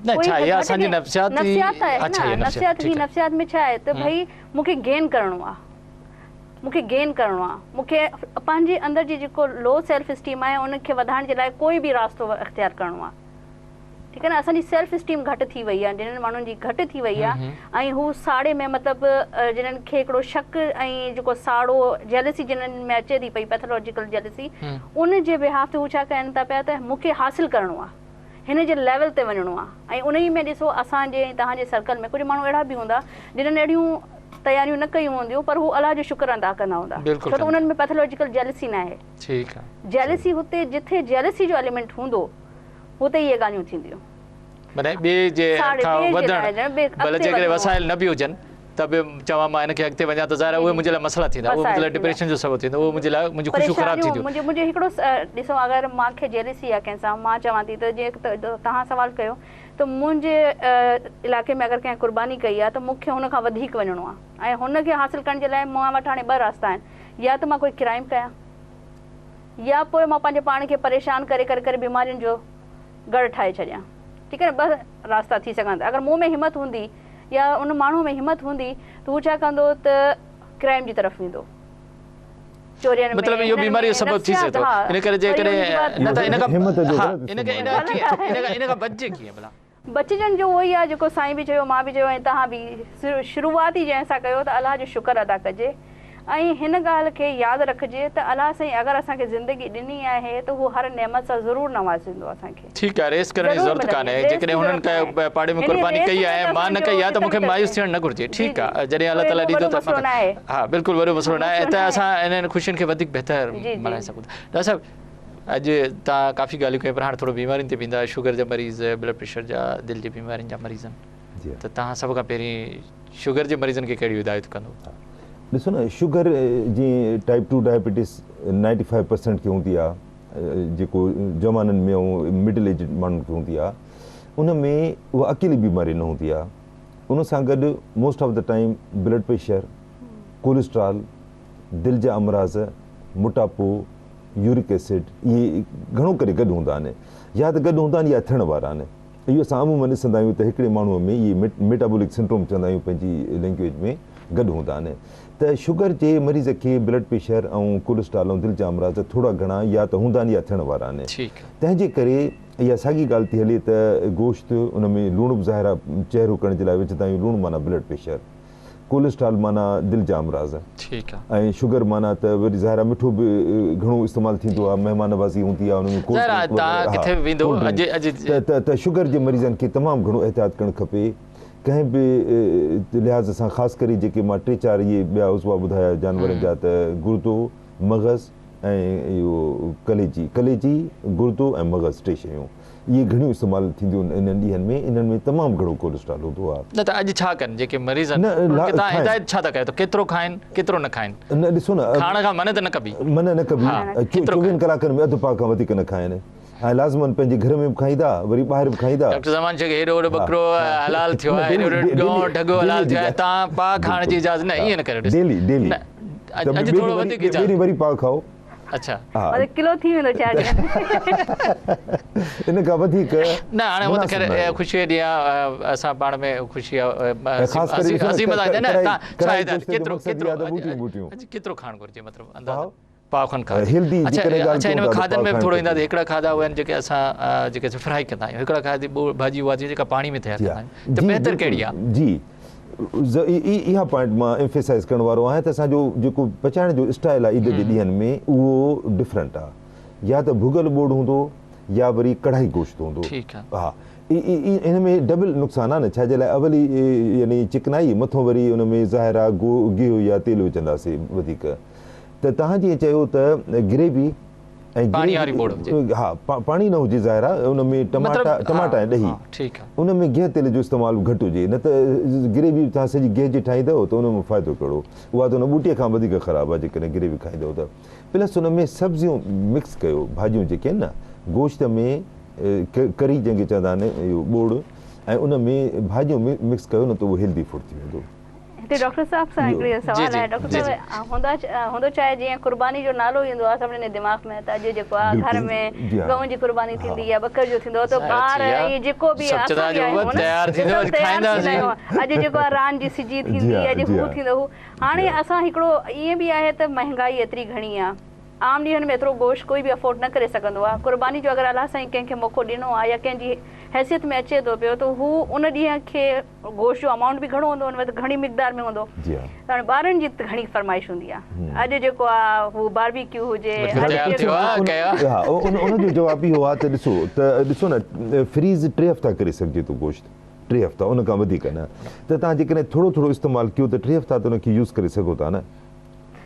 نه ڇا اها اسان جي نفسياتي نفسيات آهي نه نفسيات هي نفسيات ۾ ڇا آهي ته ڀئي مون کي گين ڪرڻو آهي مون کي گين ڪرڻو آهي مون کي پنهنجي اندر جي جيڪو لو سيلف اسٽيم آهي ان کي وڌائڻ جي لاء ڪوئي به راستو اختيار ڪرڻو آهي. ٺيڪ آهي نه اسان جي سيلف اسٽيم گهٽ ٿي وئي آهي جنھن ماڻهن جي گهٽ ٿي وئي آهي ۽ هو ساڙي ۾ مطلب جنھن کي هڪڙو شڪ ۽ جيڪو ساڙو جيلسي جنھن ۾ اچي ٿي پئي پيٿولاجيڪل جيلسي ان جي بيهاف تي هو ڇا ڪن ٿا پيا ته مون کي حاصل ڪرڻو آهي هن جي ليول تي وڃڻو آهي ۽ ان ئي ۾ ڏسو اسان جي ۽ توهان جي سرڪل ۾ ڪجهه ماڻهو اهڙا به هوندا جنھن اهڙيون تياريون نه ڪيون هونديون پر هو الله جو شڪر ادا ڪندا هوندا ڇو ته انهن ۾ پيٿولاجيڪل جيلسي ناهي ٺيڪ آهي جيلسي هتي جٿي جيلسي جو ايليمينٽ هوندو هتي اهي ڳالهيون ٿينديون. معنيٰ ٻئي جي کان وڌڻ ڀل جيڪڏهن وسائل نه به هجن ته به چوان مان هن کي اڳتي وڃان ته ظاهر آهي اهي منهنجي لاء مسئلا ٿيندا اهي منهنجي لاء ڊپريشن جو سبب ٿيندو اهو منهنجي لاء منهنجون خوشيون خراب ٿينديون. منهنجو هڪڙو ڏسو اگر مان کي جيلسي آهي ڪنهن سان مان چوان ٿي ته جيئن توهان سوال ڪيو ته منهنجي علائقي ۾ اگر ڪنهن قرباني ڪئي آهي ته مون کي هن کان وڌيڪ وڃڻو آهي ۽ هن کي حاصل ڪرڻ جي لاء مان وٽ هاڻي ٻه راستا آهن يا ته مان ڪوئي ڪرائيم ڪيان يا پوء مان پنهنجي پاڻ کي پريشان ڪري ڪري ڪري بيمارين جو ڳڙهه ٺاهي ڇڏيان. ٺيڪ آهي نه ٻه راستا ٿي سگهن ٿا. اگر مون ۾ همت هوندي يا ان ماڻهو ۾ همت هوندي ته هو ڇا ڪندو ته ڪرائيم جي طرف ويندو. چورين ۾ مطلب اهو هنن بيماري ۾ جو سبب ٿي سگهي نفسيات ٿو. ها ان ڪري وري ان جي جيڪڏهن بعد نه ته ان کان همت جو ها غلط ان کي استعمال ان کي ان کان بچجي ڪيئن ڀلا؟ بچجڻ جو اهو ئي آهي جيڪو سائين به چيو مان به چيو ۽ توهان به شروعات ئي جنهن سان ڪيو ته الله جو شڪر ادا ڪجي ۽ هن ڳالهه کي ياد رکجي ته الله سائين اگر اسان کي زندگي ڏني آهي ته هو هر نعمت سان ضرور نوازيندو اسان کي. ٺيڪ آهي ريس ڪرڻ جي ضرور ضرورت ملندي ڪانهي ريس جي جيڪڏهن هنن ضرورت ناهي پاڙي ۾ يعني قرباني ريس ڪئي ۾ آهي ته ۽ مان اسان نه جو ڪئي آهي ته ڪٿي مون کي به مايوس ٿئي ٿيڻ نه گهرجي جي ٺيڪ جي آهي جڏهن الله ڪوئي تعالي ايڏو ڏيندو وڏو ته مسئلو ناهي ها بلڪل وڏو مسئلو ناهي مسئلو ته ناهي اسان انهن خوشين کي وڌيڪ بهتر جي جي ملهائي سگهون ٿا ڊاڪٽر صاحب اڄ توهان ڪافي ڳالهيون ڪيون پر هاڻي ٿورو بيمارين تي به ايندا شگر جا مريض بلڊ پريشر جا دل جي بيمارين جا مريض آهن ته توهان سڀ کان پهرين شگر جي مريضن کي ڪهڙيون هدايتون ڪندو؟ ڏسو نه شگر جي ٽائپ 2 ڊائبيٽس 95% کي هوندي آهي جيڪو جوانن ۾ ۽ مڊل ايج ماڻهن کي هوندي آهي ان ۾ اها اڪيلي بيماري نه هوندي آهي ان سان گڏ most of the time blood pressure cholesterol دل جا امراض موٽاپو يورڪ ايسڊ اهي گهڻو ڪري گڏ هوندا آهن يا ته گڏ هوندا آهن يا ٿيڻ وارا آهن. اهو اسان عموماً ڏسندا آهيون ته هڪڙي ماڻهوء ۾ اهي ميٽابولڪ سنڊروم چوندا آهيون پنهنجي لينگويج ۾ گڏ هوندا آهن ته شگر جي مريض کي بلڊ پريشر ۽ ڪولسٽرال ۽ دل جا امراض ٿورا گهڻا يا ته هوندا آهن يا ٿيڻ وارا آهن تنهن جي ڪري اها ساڳي ڳالهه ٿي هلي ته گوشت ان ۾ لوڻ به ظاهر آهي چهرو ڪرڻ جي لاء وجهندا آهيون لوڻ معنيٰ بلڊ پريشر ڪوليسٽرال معنيٰ دل جا امراض ۽ شگر معنيٰ ته وري ظاهر آهي مٺو به گهڻو استعمال ٿيندو آهي مهمان نوازي هوندي آهي ان ۾ ڪولڊ ڊرنڪ وغيره ته ته شگر جي مريضن کي تمام گهڻو احتياط ڪرڻ کپي ڪنهن به لحاظ سان خاص ڪري جيڪي مان ٽي چار اهي ٻيا عضوا ٻڌايا جانورن جا ته گردو، مغز ۽ اهو ڪليجي، ڪليجي، گردو ۽ مغز ٽي شيون اهي گهڻيون استعمال ٿينديون آهن انهن ڏينهن ۾ انهن ۾ تمام گهڻو ڪوليسٽرال هوندو آهي. نه ته اڄ ڇا ڪن جيڪي مريض آهن انهن کي توهان هدايت ڇا ٿا ڪيو ته ڪيترو کائن ڪيترو نه کائن؟ نه ڏسو نه کائڻ کان منع ته نه ڪبي. منع نه ڪبي چوويهن ڪلاڪن ۾ اڌ پاء کان وڌيڪ نه کائن. ۽ لازمن پنهنجي گهر ۾ به کائيندا وري ٻاهر به کائيندا. ڊاڪٽر زمان شيخ هيڏو وڏو ٻڪرو حلال ٿيو آهي هيڏو وڏو ڳئون ڍڳو حلال ٿيو آهي تان پاء کائڻ جي اجازت نه ائين نه ڪريو ڏس ڊيلي ڊيلي نه اڄ ٿورو وڌيڪ اجازت ٻئي وري پاء کائو اڇا مطلب ڪلو ٿي ويندو چار ڏينهن ان کان وڌيڪ نه هاڻي هو ته خير خوشي ڏينهن اسان پاڻ ۾ خوشي هسي مذاق نه تان ڇا هدايت ڪيترو ڪيترو اڄ ڪيترو کائڻ گهرجي مطلب اندازو پاء کن کاڌي. هيلدي اڇا جيڪڏهن ڳالهه اڇا ڪيون ان ۾ ٿا ته کاڌن پاء ۾ به کائڻ ٿورو ايندا کپي. هڪڙا کاڌا اهي آهن جيڪي اسان جيڪي اسان فرائي ڪندا آهيون هڪڙا کاڌي ڀاڄي اها ٿي جيڪا پاڻي ۾ تيار جي ڪندا ها آهيون ته جي بهتر بلڪل ڪهڙي آهي؟ جي اها پوائنٽ مان ايمفيسائز ڪرڻ وارو آهيان ته اسان جو جيڪو پچائڻ جو اسٽائل آهي عيد جي ڏينهن ۾ اهو ڊفرنٽ آهي يا ته ڀڳل ٻوڙ هوندو يا وري ڪڙهائي گوشت هوندو ٺيڪ آهي. ها ان ۾ ڊبل نقصان آهي نه ڇا جي لاء اول ئي يعني چڪنائي مٿون وري ان ۾ ظاهر آهي گيهه يا تيل وجهنداسي وڌيڪ ته توهان جيئن چيو ته گريوي ۽ پاڻي واري ٻوڙ هجي. ها پاڻي نه هجي ظاهر آهي ان ۾ ٽماٽا ٽماٽا ۽ ڏهي ٺيڪ آهي ان ۾ گيهه تيل جو استعمال به گهٽ هجي نه ته گريوي توهان سڄي گيهه جي ٺاهيندؤ ته ان ۾ فائدو ڪهڙو اها ته ان ٻوٽي کان وڌيڪ خراب آهي جيڪڏهن گريوي کائيندؤ ته پلس ان ۾ سبزيون مڪس ڪيو ڀاڄيون جيڪي آهن نه گوشت ۾ ڪري جنهن کي چوندا آهن اهو ٻوڙ ۽ ان ۾ ڀاڄيون مڪس ڪيو نه ته اهو هيلدي فوڊ ٿي ويندو. هتي ڊاڪٽر صاحب سان هڪڙي سوال آهي ڊاڪٽر صاحب هوندا هوندو ڇا آهي جيئن قرباني جو نالو ايندو آهي سڀني جي دماغ ۾ ته اڄ جيڪو آهي گهر ۾ ڳئون جي قرباني ٿيندي يا ٻڪر جو ٿيندو ته ٻار ۽ جيڪو به اسان به آهيون نه سڀ تيار ٿيندا آهيون اڄ جيڪو آهي ران جي سجي ٿيندي اڄ هو ٿيندو هو هاڻي اسان هڪڙو ائين به آهي ته مهنگائي ايتري گهڻي آهي عام ڏينهن ۾ ايترو گوشت ڪوئي به افورڊ نه ڪري سگهندو آهي قرباني جو اگر الله سائين ڪنهن کي موقعو ڏنو آهي يا ڪنهن جي حيثيت ۾ اچي ٿو پيو ته هو ان ڏينهن کي گوشت جو امائونٽ به گهڻو هوندو ان وقت گهڻي مقدار ۾ هوندو جي ها ته هاڻي ٻارن جي گهڻي فرمائش هوندي آهي اڄ جيڪو آهي هو باربي ڪيو هجي اڄ تيار ٿيو آهي ڪيا ها ان جو جواب اهو آهي ته ڏسو ته ڏسو نه فريز ٽي هفتا ڪري سگهجي ٿو گوشت ٽي هفتا ان کان وڌيڪ نه ته توهان جيڪڏهن ٿورو ٿورو استعمال ڪيو ته ٽي هفتا ته ان کي يوز ڪري سگهو ٿا نه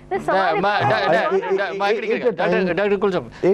ايٽ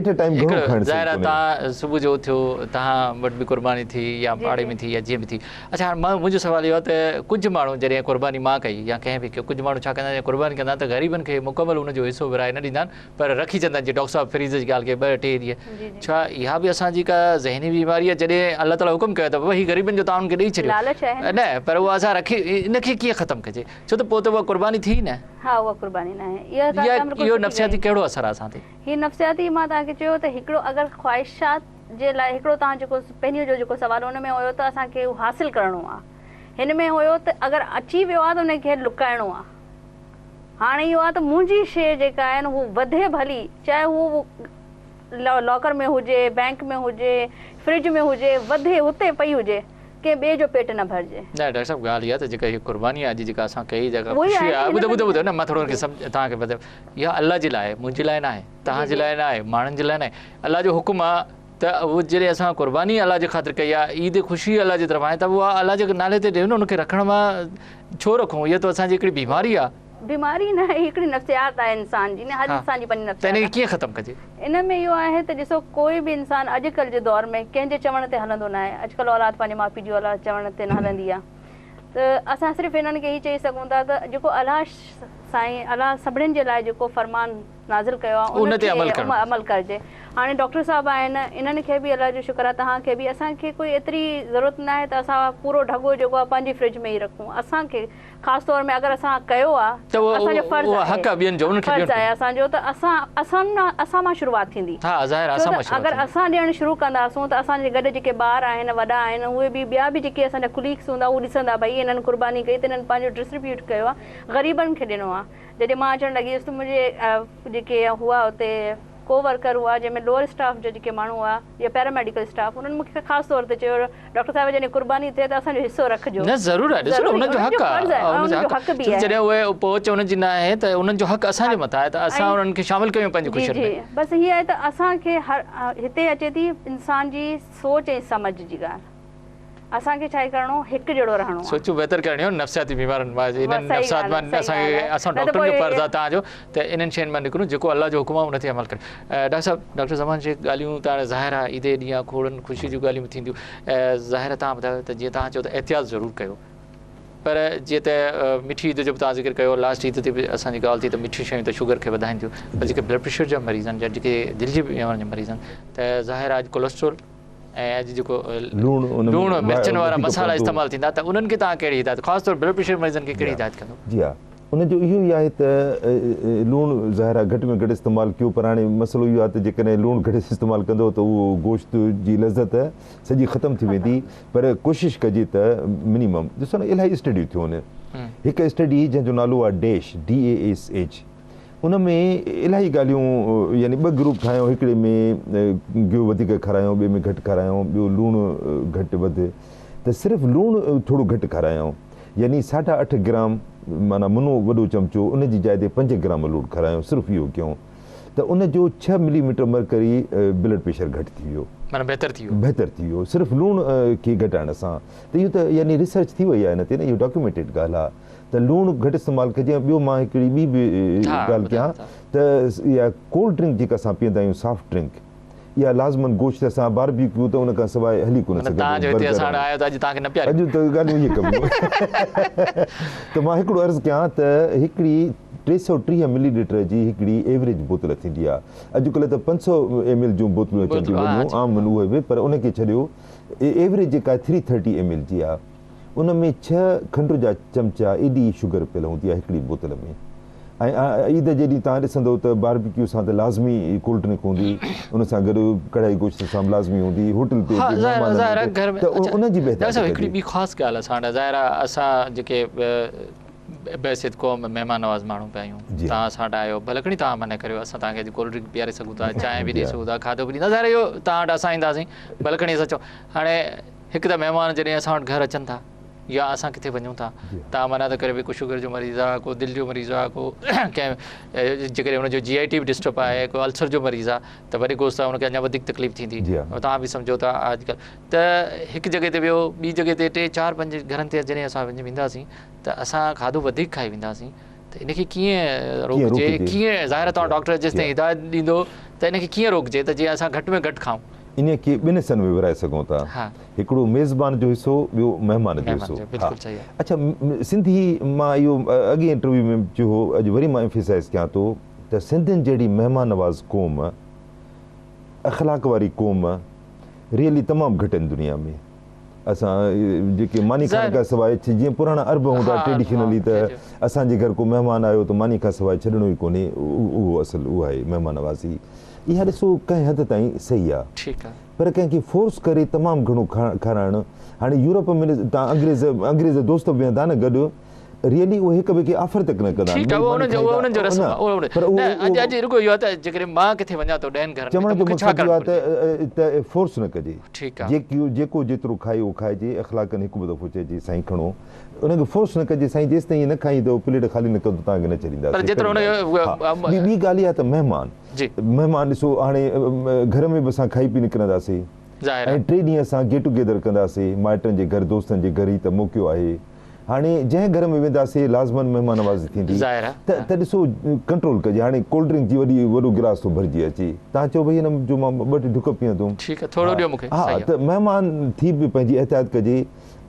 اي ٽائيم گهڻو کائڻ ظاهر آهي توهان صبح جو اٿيو توهان وٽ به قرباني ٿي يا پاڙي ۾ ٿي يا جيئن به ٿي اڇا هاڻي منهنجو سوال اهو آهي ته ڪجهه ماڻهو جڏهن قرباني مان ڪئي يا ڪنهن به ڪيو ڪجهه ماڻهو ڇا ڪندا آهن قرباني ڪندا آهن ته غريبن کي مڪمل ان جو حصو ورهائي نه ڏيندا آهن پر رکي ڇڏيندا آهن جيئن ڊاڪٽر صاحب فريز جي ڳالهه ڪئي ٻه ٽي ڏينهن ڇا اها به اسان جي ڪا ذهني بيماري آهي جڏهن الله تعالي حڪم ڪيو ته بابا هي غريبن جو توهان انهن کي ڏئي ڇڏيو نه پر اها اسان رکي ان کي ڪيئن ختم ڪجي ڇو ته پوء ته اها قرباني ٿي نه. ها اها قرباني ناهي. اها توهان يا ڪم بلڪل اهو سٺي نفسياتي ڪئي. ڪهڙو اثر آهي اسان تي؟ هي نفسياتي مان توهان کي چيو ته هڪڙو اگر خواهشات جي لاء هڪڙو توهان جيڪو پهريون جو جيڪو سوال ان ۾ هيو ته اسان کي اهو حاصل ڪرڻو آهي. هن ۾ هيو ته اگر اچي ويو آهي ته ان کي لڪائڻو آهي. هاڻي اهو آهي ته منهنجي شيء جيڪا آهي نه هو وڌي ڀلي چاهي هو لاڪر ۾ هجي، بئنڪ ۾ هجي، فرج ۾ هجي، وڌي هتي پئي هجي. ڪنهن ٻئي جو پيٽ نه ڀرجي. نه ڊاڪٽر صاحب ڳالهه اها ته جيڪا هي قرباني آهي اڄ جيڪا اسان ڪئي جيڪا اهو ئي خوشي آهي آهي نه ٻڌو هن ٻڌو ۾ ٻڌو نه مان ٿورو ان کي سمجھ توهان کي ٻڌايان اها الله جي لاء آهي منهنجي لاء نه آهي توهان جي لاء نه آهي ماڻهن جي لاء نه آهي الله جو حڪم آهي ته اهو جڏهن اسان قرباني الله جي خاطر ڪئي آهي عيد خوشي الله جي طرفان آهي ته اها الله جي نالي تي ڏيو نه ان کي رکڻ مان ڇو رکون اها ته اسان جي هڪڙي بيماري آهي. بيماري نه آهي هڪڙي نفسيات آهي انسان جي نه هر انسان جي پنهنجي ته ان نفسيات کي ڪيئن ختم ڪجي؟ ان ۾ اهو آهي ته ڏسو ڪوئي به انسان اڄڪلهه جي دور ۾ ڪنهن جي چوڻ تي هلندو ناهي اڄڪلهه اولاد پنهنجي ماء پيء جي اولاد چوڻ تي نه هلندي آهي ته اسان صرف انهن کي هي چئي سگهون ٿا ته جيڪو الله سائين الله سڀني جي لاء جيڪو فرمان نازل ڪيو آهي ان تي عمل ڪرڻ عمل ڪرجي هاڻي ڊاڪٽر صاحب آهن انهن کي به الله جو شڪر آهي توهان کي به اسان کي ڪوئي ايتري ضرورت ناهي ته اسان پورو ڍڳو جيڪو آهي پنهنجي فرج ۾ ئي رکون اسان کي خاص طور ۾ اگر اسان ڪيو آ ته ته اسان جو فرض اهو حق آ ٻين جو انهن کي فرض ڏيڻ آهي اسان جو ته اسان اسان اسان مان شروعات ٿيندي ها ظاهر آ ڇو اسان مان ته شروعات اگر ٿيندي. اسان ڏيڻ شروع ڪنداسون ته اسان جي گڏ جيڪي ٻار آهن وڏا آهن اهي به ٻيا به جيڪي اسان جا ڪليگس هوندا اهي ڏسندا ڀئي انهن قرباني ڪئي ته انهن پنهنجو ڊسٽريبيوٽ ڪيو آ غريبن کي ڏنو آ جڏهن مان اچڻ لڳي هيس ته منهنجي جيڪي هئا اتي ڪو ورڪر هئا جنهن ۾ لوئر اسٽاف جا جيڪي ماڻهو هئا يا پيرا ميڊيڪل اسٽاف انهن مون کي خاص طور تي چيو ڊاڪٽر صاحب جڏهن قرباني ٿئي ته اسان جو حصو رکجو. نه ضرور آهي ڏسو نه انهن جو حق فرض آهي آهي انهن جو حق به آهي آهي جڏهن اهي پهچ انهن جي نه آهي ته انهن جو حق اسان جي مٿان آهي ته اسان انهن کي شامل ڪيون پنهنجي جي خوشين جي ۾. بس هي آهي ته اسان کي هر هتي اچي ٿي انسان جي سوچ ۽ سمجهه جي ڳالهه. اسان کي ڇا آهي ڪرڻو هڪ جهڙو رهڻو آهي. سوچون بهتر ڪرڻيون آهن نفسياتي بيمارن مان انهن نفسيات مان اسان کي اسان ڊاڪٽرن جو فرض آهي توهان جو ته انهن شين مان نڪرون جيڪو الله جو حڪم آهي ان تي عمل ڪريون. ڊاڪٽر صاحب ڊاڪٽر زمان شيخ ڳالهيون ته هاڻي ظاهر آهي عيد جي ڏينهن کوڙن خوشي جون ڳالهيون به ٿينديون ظاهر آهي توهان ٻڌايو ته جيئن توهان چيو ته احتياط ضرور ڪيو پر جيئن ته مٺي عيد جو به توهان ذڪر ڪيو لاسٽ عيد تي به اسان جي ڳالهه ٿي ته مٺيون شيون ته شگر کي وڌائين ٿيون پر جيڪي بلڊ پريشر جا مريض آهن يا جيڪي دل جي بيمارين جا مريض آهن ته ظاهر آهي اڄ ڪولسٽرول ۽ اڄ جيڪو لوڻ لوڻ مرچن وارا مصالحا استعمال ٿيندا ته انهن کي توهان ڪهڙي هدايت خاص طور بلڊ پريشر مريضن کي ڪهڙي هدايت ڪندو؟ جي ها ان جو اهو ئي آهي ته لوڻ ظاهر آهي گهٽ ۾ گهٽ استعمال ڪيو پر هاڻي مسئلو اهو آهي ته جيڪڏهن لوڻ گهٽ استعمال ڪندو ته اهو گوشت جي لذت سڄي ختم ٿي ويندي پر ڪوشش ڪجي ته منيمم ڏسو نه الاهي اسٽڊيون ٿيون آهن هڪ اسٽڊي جنهن جو نالو آهي ڊيش DASH ان ۾ الاهي ڳالهيون يعني ٻه گروپ ٺاهيو هڪڙي ۾ گيهه وڌيڪ کارايو ٻئي ۾ گهٽ کارايو ٻيو لوڻ گهٽ وڌ ته صرف لوڻ ٿورو گهٽ کارايو يعني ساڍا اٺ گرام معنيٰ منو وڏو چمچو ان جي جاء تي پنج گرام لوڻ کارايو صرف اهو ڪيون ته ان جو ڇهه ملي ميٽر مرڪري بلڊ پريشر گهٽ ٿي ويو. معنيٰ بهتر ٿي ويو. بهتر ٿي ويو صرف لوڻ کي گهٽائڻ سان ته اهو ته يعني ريسرچ ٿي وئي آهي ان تي نه اهو ڊاڪيومينٽيڊ ڳالهه آهي ته لوڻ گهٽ استعمال ڪجي ۽ ٻيو مان هڪڙي ٻي به ڳالهه ڪيان ته اها ڪولڊ ڊرنڪ جيڪا اسان پيئندا آهيون سافٽ ڊرنڪ اها لازمن گوشت سان باربيڪيو ته ان کان سواء هلي ڪونه سگهندو توهان جو هتي اسان وٽ آيو ته اڄ توهان کي نه پياريو اڄ ته ڳالهيون اهي ڪبيون ته مان هڪڙو عرض ڪيان ته هڪڙي 330 ملي ليٽر جي هڪڙي ايوريج بوتل ٿيندي آهي. اڄڪلهه ته 500 ايم ايل جون بوتلون اچن ٿيون وڏيون عام اهي به پر ان کي ڇڏيو ايوريج جيڪا ٿري ٿرٽي ايم ايل جي آهي ان ۾ ڇهه کنڊ جا چمچا ايڏي شگر پيل هوندي آهي هڪڙي بوتل ۾ ۽ عيد جي ڏينهن توهان ڏسندو ته باربيڪيو سان ته لازمي ڪولڊ ڊرنڪ هوندي ان سان گڏ ڪڙهائي گوشت سان به لازمي هوندي هوٽل تي به مهمان ته ان جي به احتياط ڪجي. هڪڙي ٻي خاص ڳالهه اسان وٽ ظاهر آهي اسان جيڪي بحيثيت قوم مهمان نواز ماڻهو پيا آهيون توهان اسان وٽ آيو ڀل کڻي توهان منع ڪريو اسان توهان کي اڄ ڪولڊ ڊرنڪ پياري سگهون ٿا چانهه به ڏئي سگهون ٿا کاڌو به ڏيندا ظاهر اهو توهان وٽ اسان اينداسين ڀل کڻي اسان چئون هاڻي هڪ ته مهمان جڏهن اسان وٽ گهر اچن ٿا يا اسان ڪٿي وڃون ٿا توهان منع ته ڪريو ڀئي ڪو شگر جو مريض آهي ڪو دل جو مريض آهي ڪو ڪنهن جيڪڏهن هن جو جي آء ٽي به ڊسٽرب آهي ڪو السر جو مريض آهي ته وري گوشت سان هن کي اڃا وڌيڪ تڪليف ٿيندي توهان به سمجهو ٿا اڄڪلهه ته هڪ جڳهه تي ويو ٻي جڳهه تي ٽي چار پنج گهرن تي جڏهن اسان وينداسين ته اسان کاڌو وڌيڪ کائي وينداسين ته ان کي ڪيئن روڪجي ڪيئن ظاهر توهان ڊاڪٽر جيستائين هدايت ڏيندو ته ان کي ڪيئن روڪجي ته جيئن اسان گهٽ ۾ گهٽ کائون. ان کي ٻن حصن ۾ ورهائي سگهون ٿا هڪڙو ميزبان جو حصو ٻيو مهمان جو حصو. اڇا سنڌي مان اهو اڳئين انٽرويو ۾ به چيو هو اڄ وري مان ايمفيسائز ڪيان ٿو ته سنڌين جهڙي مهمان نواز قوم اخلاق واري قوم ريئلي تمام گهٽ آهن دنيا ۾ اسان جيڪي ماني کائڻ کان سواء جيئن پراڻا عرب هوندا ٽريڊيشنلي ته اسان جي گهر ڪو مهمان آيو ته ماني کان سواء ڇڏڻو ئي ڪونهي اهو اصل اهو آهي مهمان نوازي اها ڏسو ڪنهن حد تائين صحيح آهي پر ڪنهن کي فورس ڪري تمام گهڻو کارائڻ هاڻي يورپ ۾ تان انگريز انگريز دوست به ويهندا نه گڏ ريئلي اهي هڪ ٻئي کي آفر تڪ نه ڪندا آهن. ٺيڪ آهي اهو انهن جو اهو انهن جو رسم آهي اهو پر اهو نه اڄ اڄ رڳو اهو آهي ته جيڪڏهن مان ڪٿي وڃان ٿو ڏهن گهرن ۾ چوڻ ته جو مون کي ڇا مقصد ڪرڻ اهو آهي گهرجي؟ ته ته فورس نه ڪجي. ٺيڪ آهي. جيڪي جيڪو جيترو کائي اهو کائجي اخلاقن هڪ ٻه دفعو چئجي سائين کڻو ان کي فورس نه ڪجي سائين جيستائين اهي نه کائيندو پليٽ خالي نه ڪندو توهان کي نه پر ڇڏينداسين جيترو پهرين ان ڳالهه ها ٻي ٻي ڳالهه اها ته مهمان جي. مهمان ڏسو هاڻي گهر ۾ به اسان کائي پي نڪرنداسين ظاهر ۽ آهي. ٽي ڏينهن اسان گيٽ ٽوگيدر ڪنداسين مائٽن جي گهر دوستن جي گهر هي ته موقعو آهي هاڻي جنهن گهر ۾ وينداسي لازمن مهمان نوازي ٿيندي ظاهر آ. ته ته ڏسو ڪنٽرول ڪجي هاڻي ڪولڊ ڊرنڪ جي وڏي وڏو گلاس ٿو ڀرجي اچي تان چئو ڀئي هن جو مان ٻه ٽي ڍڪ پيئندم ٺيڪ آ ٿورو ڏيو مونکي ها صحيح آ. ته مهمان ٿي به پنهنجي احتياط ڪجي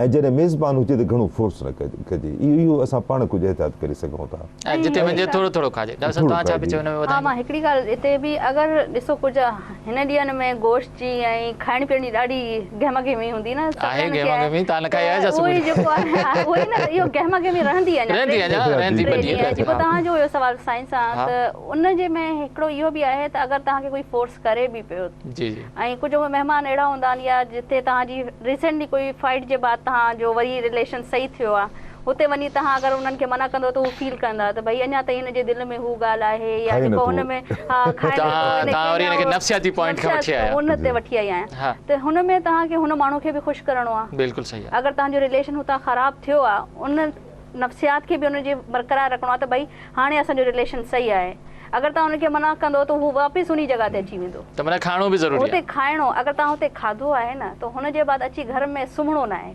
۽ جڏهن ميزبان هجي ته گهڻو فورس نه ڪجي اهو اهو اسان پاڻ ڪجهه احتياط ڪري سگهون ٿا. ۽ جتي وڃجي ٿورو ٿورو کائجي. ڊاڪٽر صاحب ٿورو توهان ڇا پئي کائجي. چئو هن ۾ ها وڌائيندو. مان هڪڙي ڳالهه اتي به اگر ڏسو ڪجهه هن ڏينهن ۾ گوشت جي ۽ کائڻ پيئڻ جي ڏاڍي گهما گهمي هوندي نه آهي سڀني کي گهما گهمي تان نه کائي آهي ڇا اهو ئي صبح جيڪو آهي اهو ئي نه اهو گهما گهمي رهندي اڃا رهندي اڃا رهندي ٽي ٻه ڏينهن ڏينهن جيڪو توهان جو هيو سوال سائين سان ها. ته ان جي ۾ هڪڙو اهو به آهي ته اگر توهان کي ڪوئي فورس ڪري به پيو جي جي ۽ ڪجهه مهمان اهڙا هوندا آهن يا جتي توهان جي ريسينٽلي ڪوئي فائٽ جي بعد توهان جو وري رليشن صحيح ٿيو آهي اتي وڃي توهان اگر انهن کي منع ڪندو ته هو فيل ڪندا ته ڀئي اڃا تائين هن جي دل ۾ هو ڳالهه آهي يا جيڪو هن ۾ ها کائي نٿو توهان وري هن کي نفسياتي پوائنٽ کان وٺي آيا ان تي وٺي آئي آهيان ته هن ۾ توهان کي هن ماڻهو کي به خوش ڪرڻو آهي بلڪل صحيح اگر توهان جو رليشن هتان خراب ٿيو آهي ان نفسيات کي به ان جي برقرار رکڻو آهي ته ڀئي هاڻي اسان جو رليشن صحيح آهي. اگر توهان ان کي منع ڪندو ته هو واپس انهي جڳهه تي اچي ويندو. ته معنيٰ کائڻو به ضروري آهي. هتي کائڻو اگر توهان هتي کاڌو آهي نه ته هن جي بعد اچي گهر ۾ سمهڻو ناهي.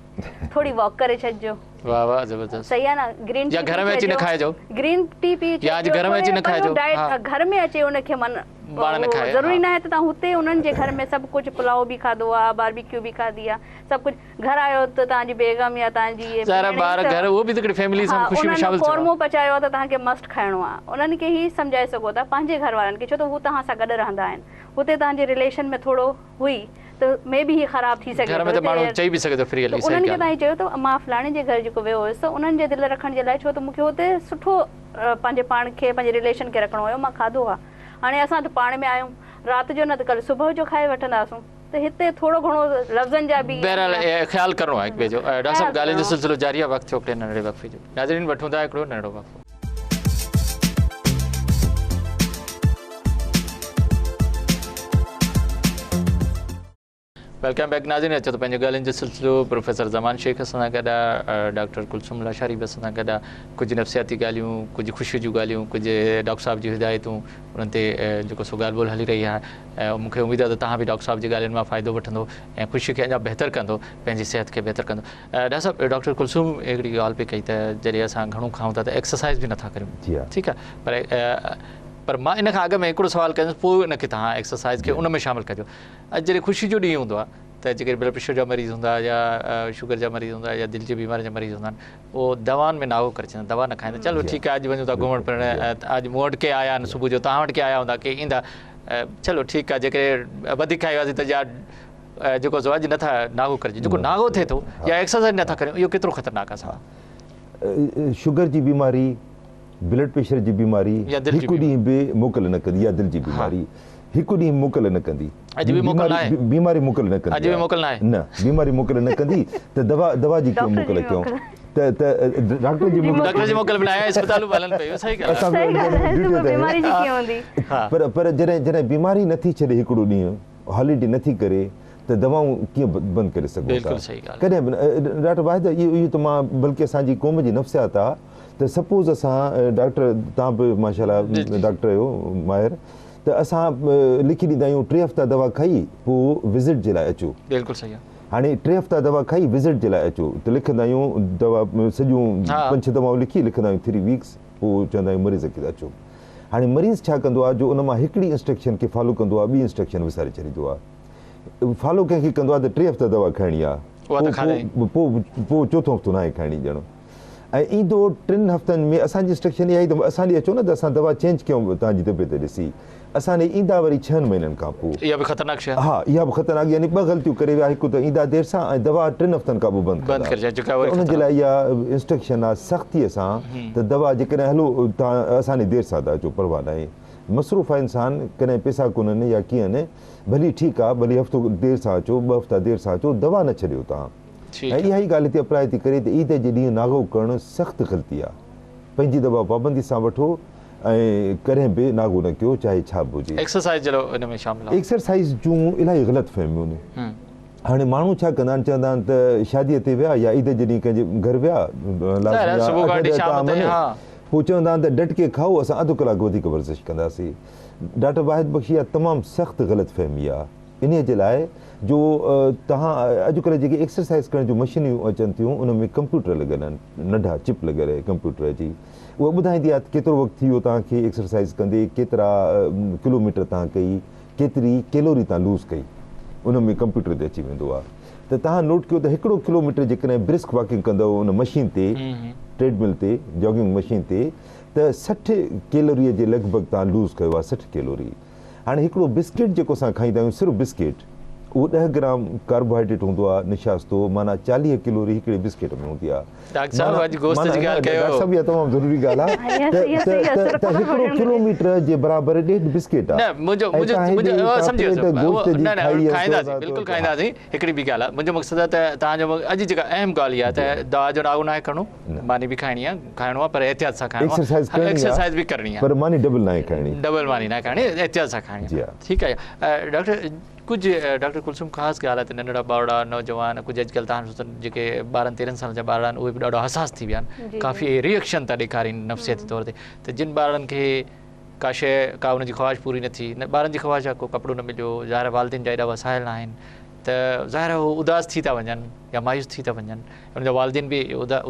ٿوري واڪ ڪري ڇڏجو. واه واه زبردست. صحيح آهي نه گرين يا ٽي گهر پي ۾ اچي نه ڇڏجو. کائجو. گرين ٽي پي يا اڄ ڇڏجو گهر ۾ اچي ٿوري نه کائجو. پنهنجو ڊائيٽ ها. گهر ۾ اچي ان کي من پاڻ نه کائي ضروري ها. ناهي ته توهان هتي انهن جي گهر ۾ سڀ ڪجهه پلاء به کاڌو آهي باربيڪيو به کاڌي آهي سڀ ڪجهه گهر آيو ته توهان جي بيگم يا توهان جي اهي ظاهر آهي ڀيڻ ٻار ته گهر اهو به ته هڪڙي فيملي ها سان خوشي ۾ انهن شامل ٿيڻو آهي. قورمو پچايو آهي ته توهان کي مسٽ کائڻو آهي انهن کي هي سمجهائي سگهو ٿا پنهنجي گهر وارن کي ڇو ته هو توهان سان گڏ رهندا آهن هتي توهان جي رليشن ۾ ٿورو هئي ته مي بي هي خراب ٿي سگهي گهر ٿو ۾ ته هتي ماڻهو چئي به سگهي ٿو فري ته هلي صحيح انهن کي ڳالهه توهان هي چيو ته مان فلاڻي جي گهر جيڪو ويو هيس ته انهن جي دل رکڻ جي لاء ڇو ته مون کي هتي سٺو پنهنجي پاڻ کي پنهنجي رليشن کي رکڻو هيو مان کاڌو آهي هاڻي اسان ته پاڻ ۾ آهيون رات جو نه ته ڪلهه صبح جو کائي وٺنداسون. ته هتي ٿورو گهڻو لفظن جا به بهرحال خيال ڪرڻو آهي هڪ ٻئي جو. ڊاڪٽر صاحب خيال ڳالهين جو ڪرڻو. سلسلو جاري آهي وقت ٿيو هڪڙي ننڍڙي وقفي جو. ناظرين وٺون ٿا هڪڙو ننڍڙو وقفو. Welcome back ناظرين اچو ته پنهنجو ڳالهين جو سلسلو پروفيسر زمان شيخ اسان سان گڏ آهي ڊاڪٽر ڪلثوم لاشاري به اسان سان گڏ آهي ڪجهه نفسياتي ڳالهيون ڪجهه خوشي جون ڳالهيون ڪجهه ڊاڪٽر صاحب جون هدايتون انهن تي جيڪو سو ڳالهه ٻولهه هلي رهي آهي ۽ مون کي اميد آهي ته توهان به ڊاڪٽر صاحب جي ڳالهين مان فائدو وٺندو ۽ خوشي کي اڃا بهتر ڪندو پنهنجي صحت کي بهتر ڪندو. ڊاڪٽر صاحب ڊاڪٽر ڪلثوم هڪڙي ڳالهه پئي ڪئي ته جڏهن اسان گهڻو کائون ٿا ته ايڪسرسائز به نٿا ڪريون جي ها ٺيڪ آهي پر پر مان ان کان اڳ ۾ هڪڙو سوال ڪندس پوء ان کي توهان ايڪسرسائز کي ان ۾ شامل ڪجو اڄ جڏهن خوشي جو ڏينهن هوندو آهي ته جيڪڏهن بلڊ پريشر جا مريض هوندا يا شگر جا مريض هوندا يا دل جي بيمارين جا مريض هوندا آهن اهو دوائن ۾ ناغو ڪري ڇڏيندا دوا نه کائيندا چلو ٺيڪ آهي اڄ وڃون ٿا گهمڻ ڦرڻ اڄ مون وٽ ڪي آيا آهن صبح جو توهان وٽ ڪي آيا هوندا ڪي ايندا چلو ٺيڪ آهي جيڪڏهن وڌيڪ کائي وياسين ته يا جيڪو سو اڄ نٿا ناغو ڪرجي جيڪو ناغو ٿئي ٿو يا ايڪسرسائز نٿا ڪريون اهو ڪيترو خطرناڪ آهي اسان لاء. شگر جي بيماري، بلڊ پريشر جي بيماري هڪ ڏينهن به موڪل نه ڪندي يا دل جي بيماري هڪ ڏينهن موڪل نه ڪندي. اڄ به موڪل ناهي. بيماري موڪل نه ڪندي. اڄ به موڪل ناهي. نه بيماري موڪل نه ڪندي ته دوا دوا جي ڪيئن موڪل ڪيون ته ته ڊاڪٽر جي موڪل ڊاڪٽر جي موڪل به ناهي اسپتالون به هلن پيون صحيح ڳالهه آهي. صحيح ڳالهه آهي ته بيماري جي ڪيئن هوندي. پر پر جڏهن جڏهن بيماري نٿي ڇڏي هڪڙو ڏينهن هاليڊي نٿي ڪري ته دوائون ڪيئن بند ڪري سگهون ٿا. بلڪل صحيح ڳالهه. ڪڏهن به نه ڊاڪٽر واحد اهو ته مان بلڪه اسان جي قوم جي نفسيات آهي ته سپوز اسان ڊاڪٽر تان به ماشاء الله ڊاڪٽر آهيو ماهر ته اسان لکي ڏيندا آهيون ٽي هفتا دوا کائي پوء وزٽ جي لاء اچو. بلڪل صحيح آهي. هاڻي ٽي هفتا دوا کائي وزٽ جي لاء اچو ته لکندا آهيون دوا سڄيون پنج ڇهه دوائون لکي لکندا آهيون ٿري ويڪس پوء چوندا آهيون مريض کي ته اچو. هاڻي مريض ڇا ڪندو آهي جو ان مان هڪڙي انسٽرڪشن کي فالو ڪندو آهي ٻي انسٽرڪشن وساري ڇڏيندو آهي. فالو ڪنهن کي ڪندو آهي ته ٽي هفتا دوا کائڻي آهي پوء پوء چوٿون هفتو ناهي کائڻي ڄڻ. ۽ ايندو ٽن هفتن ۾ اسان جي انسٽرڪشن اها ئي ته اسان ڏي اچو نه ته اسان دوا چينج ڪيون توهان جي طبيعت ڏسي اسان ڏي ايندا وري ڇهن مهينن کان پوء. اها به خطرناڪ شيء آهي. ها اها به خطرناڪ يعني ٻه غلطيون ڪري ويا هڪ ته ايندا دير سان ۽ دوا ٽن هفتن کان پوء بند ڪندا ته ان جي لاء اها انسٽرڪشن آهي سختيء سان ته دوا جيڪڏهن هلو توهان اسان ڏي دير سان ٿا اچو پرواهه ناهي مصروف آهي انسان ڪڏهن پيسا ڪونهن يا ڪيئن ڀلي ٺيڪ آهي ڀلي هفتو دير سان اچو ٻه هفتا دير سان اچو دوا نه ڇڏيو توهان. ۽ اها ئي ڳالهه هتي اپلاء ٿي ڪري ته عيد جي ڏينهن ناغو ڪرڻ سخت غلطي آهي. پنهنجي دوا پابندي سان وٺو ۽ ڪڏهن به ناغو نه ڪيو چاهي ڇا به هجي. ايڪسرسائيز جهڙو ان ۾ شامل آهي. ايڪسرسائيز جون الاهي غلط فهميون آهن. هاڻي ماڻهو ڇا ڪندا آهن چوندا آهن ته شاديء تي ويا يا عيد جي ڏينهن ڪنهن جي گهر ويا ظاهر آهي لازمي صبح آهي کان اٺ وٺي ڏهه شام طعام تائين آهن ها. پوء چوندا آهن ته ڊٽ ڪي کائو اسان اڌ ڪلاڪ وڌيڪ ورزش ڪنداسين. ڊاڪٽر واحد بخش اها تمام سخت غلط فهمي آهي. انهيء جي لاء جو توهان اڄڪلهه جيڪي ايڪسرسائيز ڪرڻ جون مشينيون اچن ٿيون ان ۾ ڪمپيوٽر لڳل آهن ننڍا چپ لڳل آهي ڪمپيوٽر جي اها ٻڌائيندي آهي ته ڪيترو وقت ٿي ويو توهان کي ايڪسرسائيز ڪندي ڪيترا ڪلوميٽر توهان ڪئي ڪيتري ڪيلوري توهان لوز ڪئي ان ۾ ڪمپيوٽر تي اچي ويندو آهي ته توهان نوٽ ڪيو ته هڪڙو ڪلوميٽر جيڪڏهن برسڪ واڪنگ ڪندؤ ان مشين تي ٽريڊ مل تي جاگنگ مشين تي ته 60 ڪيلوري جي لڳ ڀڳ توهان لوز ڪيو آهي 60 ڪيلوري هاڻي هڪڙو بسڪيٽ جيڪو اسان کائيندا آهيون صرف بسڪيٽ اهو 10 گرام ڪاربوهائيڊريٽ هوندو آهي نشاستو معنيٰ 40 ڪيلوري هڪڙي بسڪيٽ ۾ هوندي آهي ڊاڪٽر صاحب اڄ گوشت جي ڳالهه ڪيو. ڊاڪٽر صاحب اها تمام ضروري ڳالهه آهي ته ته هڪڙو ڪلوميٽر جي برابر ڏيڍ بسڪيٽ آهي نه منهنجو منهنجو منهنجو سمجهي ويس نه نه کائينداسين بلڪل کائينداسين هڪڙي ٻي ڳالهه آهي منهنجو مقصد آهي ته توهان جو اڄ جيڪا اهم ڳالهه اها آهي ته دوا جو ناغو ناهي کڻڻو ماني به کائڻي آهي کائڻو آهي پر احتياط سان کائڻو آهي ايڪسرسائز به ڪرڻي آهي پر ماني ڊبل ناهي کائڻي ڊبل ماني ناهي کائڻي احتياط سان کائڻي آهي ٺيڪ آهي ڊاڪٽر ڪجهه ڊاڪٽر ڪلثوم خاص ڳالهه آهي ته ننڍڙا ٻارڙا نوجوان ڪجهه اڄڪلهه تهان ڏسو ته جيڪي 12 13 سالن جا ٻارڙا آهن اهي به ڏاڍا حساس ٿي ويا آهن ڪافي ريئڪشن ٿا ڏيکارين نفسياتي طور تي ته جن ٻارڙن کي ڪا شيء ڪا ان جي خواهش پوري نه ٿي نه ٻارن جي خواهش آهي ڪو ڪپڙو نه مليو ظاهر آهي والدين جا ايڏا وسائل نه آهن ته ظاهر آهي هو اداس ٿي ٿا وڃن يا مايوس ٿي ٿا وڃن ان جا والدين به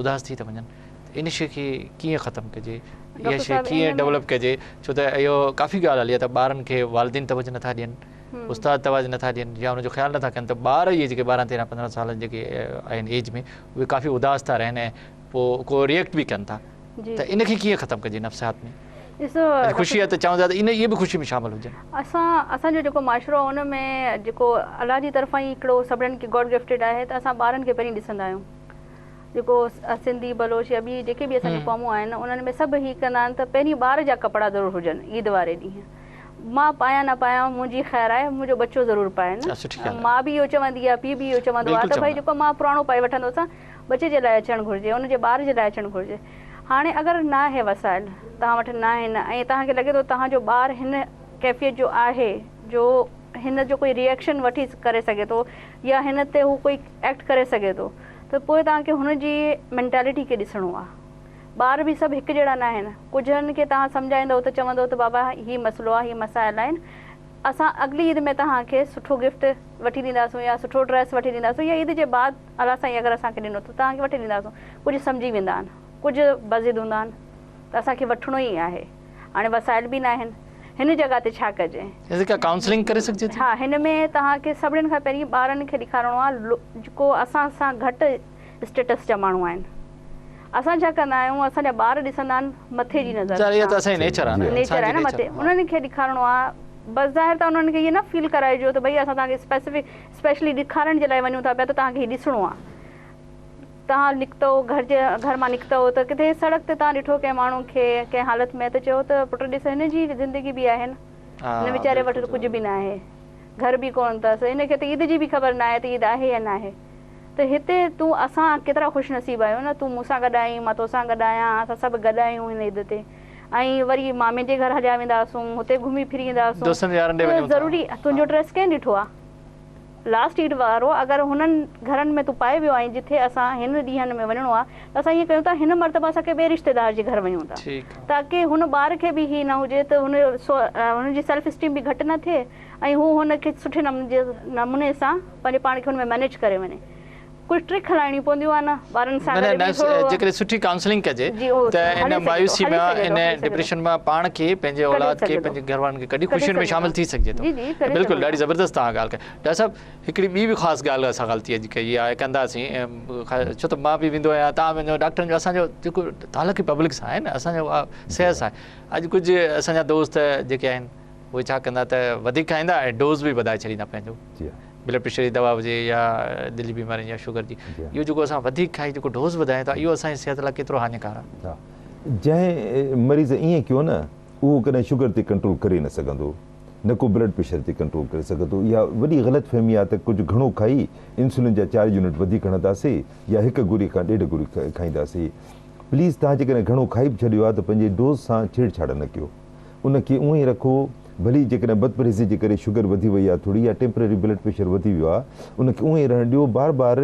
اداس ٿي ٿا وڃن ته ان شيء کي ڪيئن ختم ڪجي اها شيء ڪيئن ڊولپ ڪجي ڇو ته اهو ڪافي ڳالهه هلي آهي ته ٻارن کي والدين توجه نٿا ڏين استاد توجه نٿا ڏين يا ان جو خيال نٿا ڪن ته ٻار اهي جيڪي 12 13 15 سالن جيڪي آهن ايج ۾ اهي ڪافي اداس ٿا رهن ۽ پوء ڪو ريئڪٽ به ڪن ٿا ته ان کي ڪيئن ختم ڪجي نفسيات ۾ ڏسو خوشي آهي ته چاهون ٿا ته ان اهي به خوشي ۾ شامل هجن. اسان اسان جو جيڪو معاشرو آهي ان ۾ جيڪو الله جي طرفان ئي هڪڙو سڀني کي گاڊ گفٽيڊ آهي ته اسان ٻارن کي پهرين ڏسندا آهيون جيڪو سنڌي بلوچ يا ٻي جيڪي به اسان جون قومون آهن انهن ۾ سڀ هي ڪندا آهن ته پهرين ٻار جا ڪپڙا ضرور هجن عيد واري ڏينهن مان پايان نه پايان منهنجي خير آهي منهنجو ٻچو ضرور پائي نه ماء به اهو چوندي آهي پيء به اهو چوندو آهي ته ڀئي جيڪو مان پراڻو پائي وٺندوسان ٻچي جي لاء اچڻ گهرجي ان جي ٻار جي لاء اچڻ گهرجي هاڻي اگر ناهي وسائل توهان وٽ ناهن ۽ توهان کي لڳي ٿو توهان جو ٻار هن ڪيفيت جو آهي جو هن جو ڪوئي ريئڪشن وٺي ڪري سگهي ٿو يا هن تي هو ڪوئي ايڪٽ ڪري سگهي ٿو ته پوء توهان کي هن جي مينٽالٽي کي ڏسڻو آهي. ٻار به سڀ هڪ جهڙا ناهن. ڪجهن کي توهان سمجهائيندؤ ته چوندؤ ته بابا هي مسئلو آهي، هي مسائل آهن، اسان اڳلي عيد ۾ توهان کي سٺو گفٽ وٺي ڏينداسون يا سٺو ڊريس وٺي ڏينداسون يا عيد جي بعد الله سائين اگر اسان کي ڏنو ته توهان کي وٺي ڏينداسون. ڪجهه سمجهي ويندا آهن، ڪجهه بضد هوندا آهن ته اسان کي وٺڻو ئي آهي. هاڻي وسائل به ناهن، هن جڳهه تي ڇا ڪجي؟ جيسي ڪا ڪائونسلنگ ڪري سگهجي ٿي؟ ها هن ۾ توهان کي سڀني کان پهرين ٻارن کي ڏيکارڻو آهي جيڪو اسان سان گهٽ اسٽيٽس جا ماڻهو آهن. اسان ڇا ڪندا آهيون اسان جا ٻار ڏسندا آهن مٿي جي نظر سان. اها ته اسان جي نيچر آهي نه. نيچر آهي نه مٿي انهن کي ڏيکارڻو آهي بظاهر ته انهن کي ائين نه فيل ڪرائجو ته ڀئي اسان توهان کي اسپيسفڪ اسپيشلي ڏيکارڻ جي لاء وڃون ٿا پيا ته توهان کي هي ڏسڻو آهي. توهان نڪتؤ گهر جي گهر مان نڪتؤ ته ڪٿي سڙڪ تي توهان ڏٺو ڪنهن ماڻهو کي ڪنهن حالت ۾ ته چئو ته پٽ ڏس هن جي زندگي به آهي نه هن ويچاري وٽ ته ڪجهه به ناهي گهر به ڪونه اٿس هن کي ته عيد جي به خبر ناهي ته عيد آهي يا ناهي ته هتي تون اسان ڪيترا خوش نصيب آهيون نه تون مون سان گڏ آهين مان توسان گڏ آهيان اسان سڀ گڏ آهيون هن عيد تي ۽ وري مامي جي گهر هليا وينداسون هتي گهمي ڦري اينداسون ته ضروري تنهنجو ڊريس ڪنهن ڏٺو آهي. لاسٽ عيد وارو اگر هنن گهرن ۾ تون پائي ويو آهين جٿي اسان هن ڏينهن ۾ وڃڻو آهي ته اسان ائين ڪيون ٿا هن مرتبه اسان ڪنهن ٻئي رشتيدار جي گهر وڃون ٿا تاڪه هن ٻار کي به هي نه هجي ته هن هن جي سيلف اسٽيم به گهٽ نه ٿئي ۽ هو هن کي سٺي نموني سان پنهنجي پاڻ کي هن ۾ مئنيج ڪري وڃي ڪجهه ٽرڪ هلائڻيون پونديون آهن ٻارن سان گڏ به ٿورو جيڪڏهن سٺي ڪائونسلنگ ڪجي ته ان مايوسي مان ان ڊپريشن مان پاڻ کي پنهنجي اولاد کي پنهنجي گهر وارن کي ڪڍي خوشين ۾ شامل ٿي سگهجي ٿو بلڪل ڏاڍي زبردست توهان ڳالهه ڪئي ڊاڪٽر صاحب هڪڙي ٻي به خاص ڳالهه اسان غلطي اڄ ڪئي آهي ڪنداسين ڇو ته مان به ويندو آهيان توهان وڃو ڊاڪٽرن جو اسان جو جيڪو تعلق ئي پبلڪ سان آهي نه اسان جو صحت سان آهي اڄ ڪجهه اسان جا دوست جيڪي آهن اهي ڇا ڪندا ته وڌيڪ کائيندا ۽ ڊوز به وڌائي ڇڏيندا پنهنجو بلڊ پريشر جي دوا هجي يا دل جي بيمارين يا شگر جي اهو جيڪو اسان وڌيڪ کائي جيڪو ڊوز وڌايون ٿا اهو اسان جي صحت لاء ڪيترو هاڃيڪار آهي. جنهن مريض ائين ڪيو نه اهو ڪڏهن شگر تي ڪنٽرول ڪري نه سگهندو نه ڪو بلڊ پريشر تي ڪنٽرول ڪري سگهندو اها وڏي غلط فهمي آهي ته ڪجهه گهڻو کائي انسولين جا 4 يونٽ وڌيڪ هڻنداسي يا هڪ گوري کان ڏيڍ گوري کائينداسي پليز توهان جيڪڏهن گهڻو کائي به ڇڏيو آهي ته پنهنجي ڊوز سان ڇيڙ ڇاڙ نه ڪيو. ان کي اونئين ئي رکو، ڀلي جيڪڏهن بدپرهيزي جي ڪري شگر وڌي وئي آهي ٿوري يا ٽيمپرري بلڊ پريشر وڌي ويو آهي، ان کي اونئين ئي رهڻ ڏيو، بار بار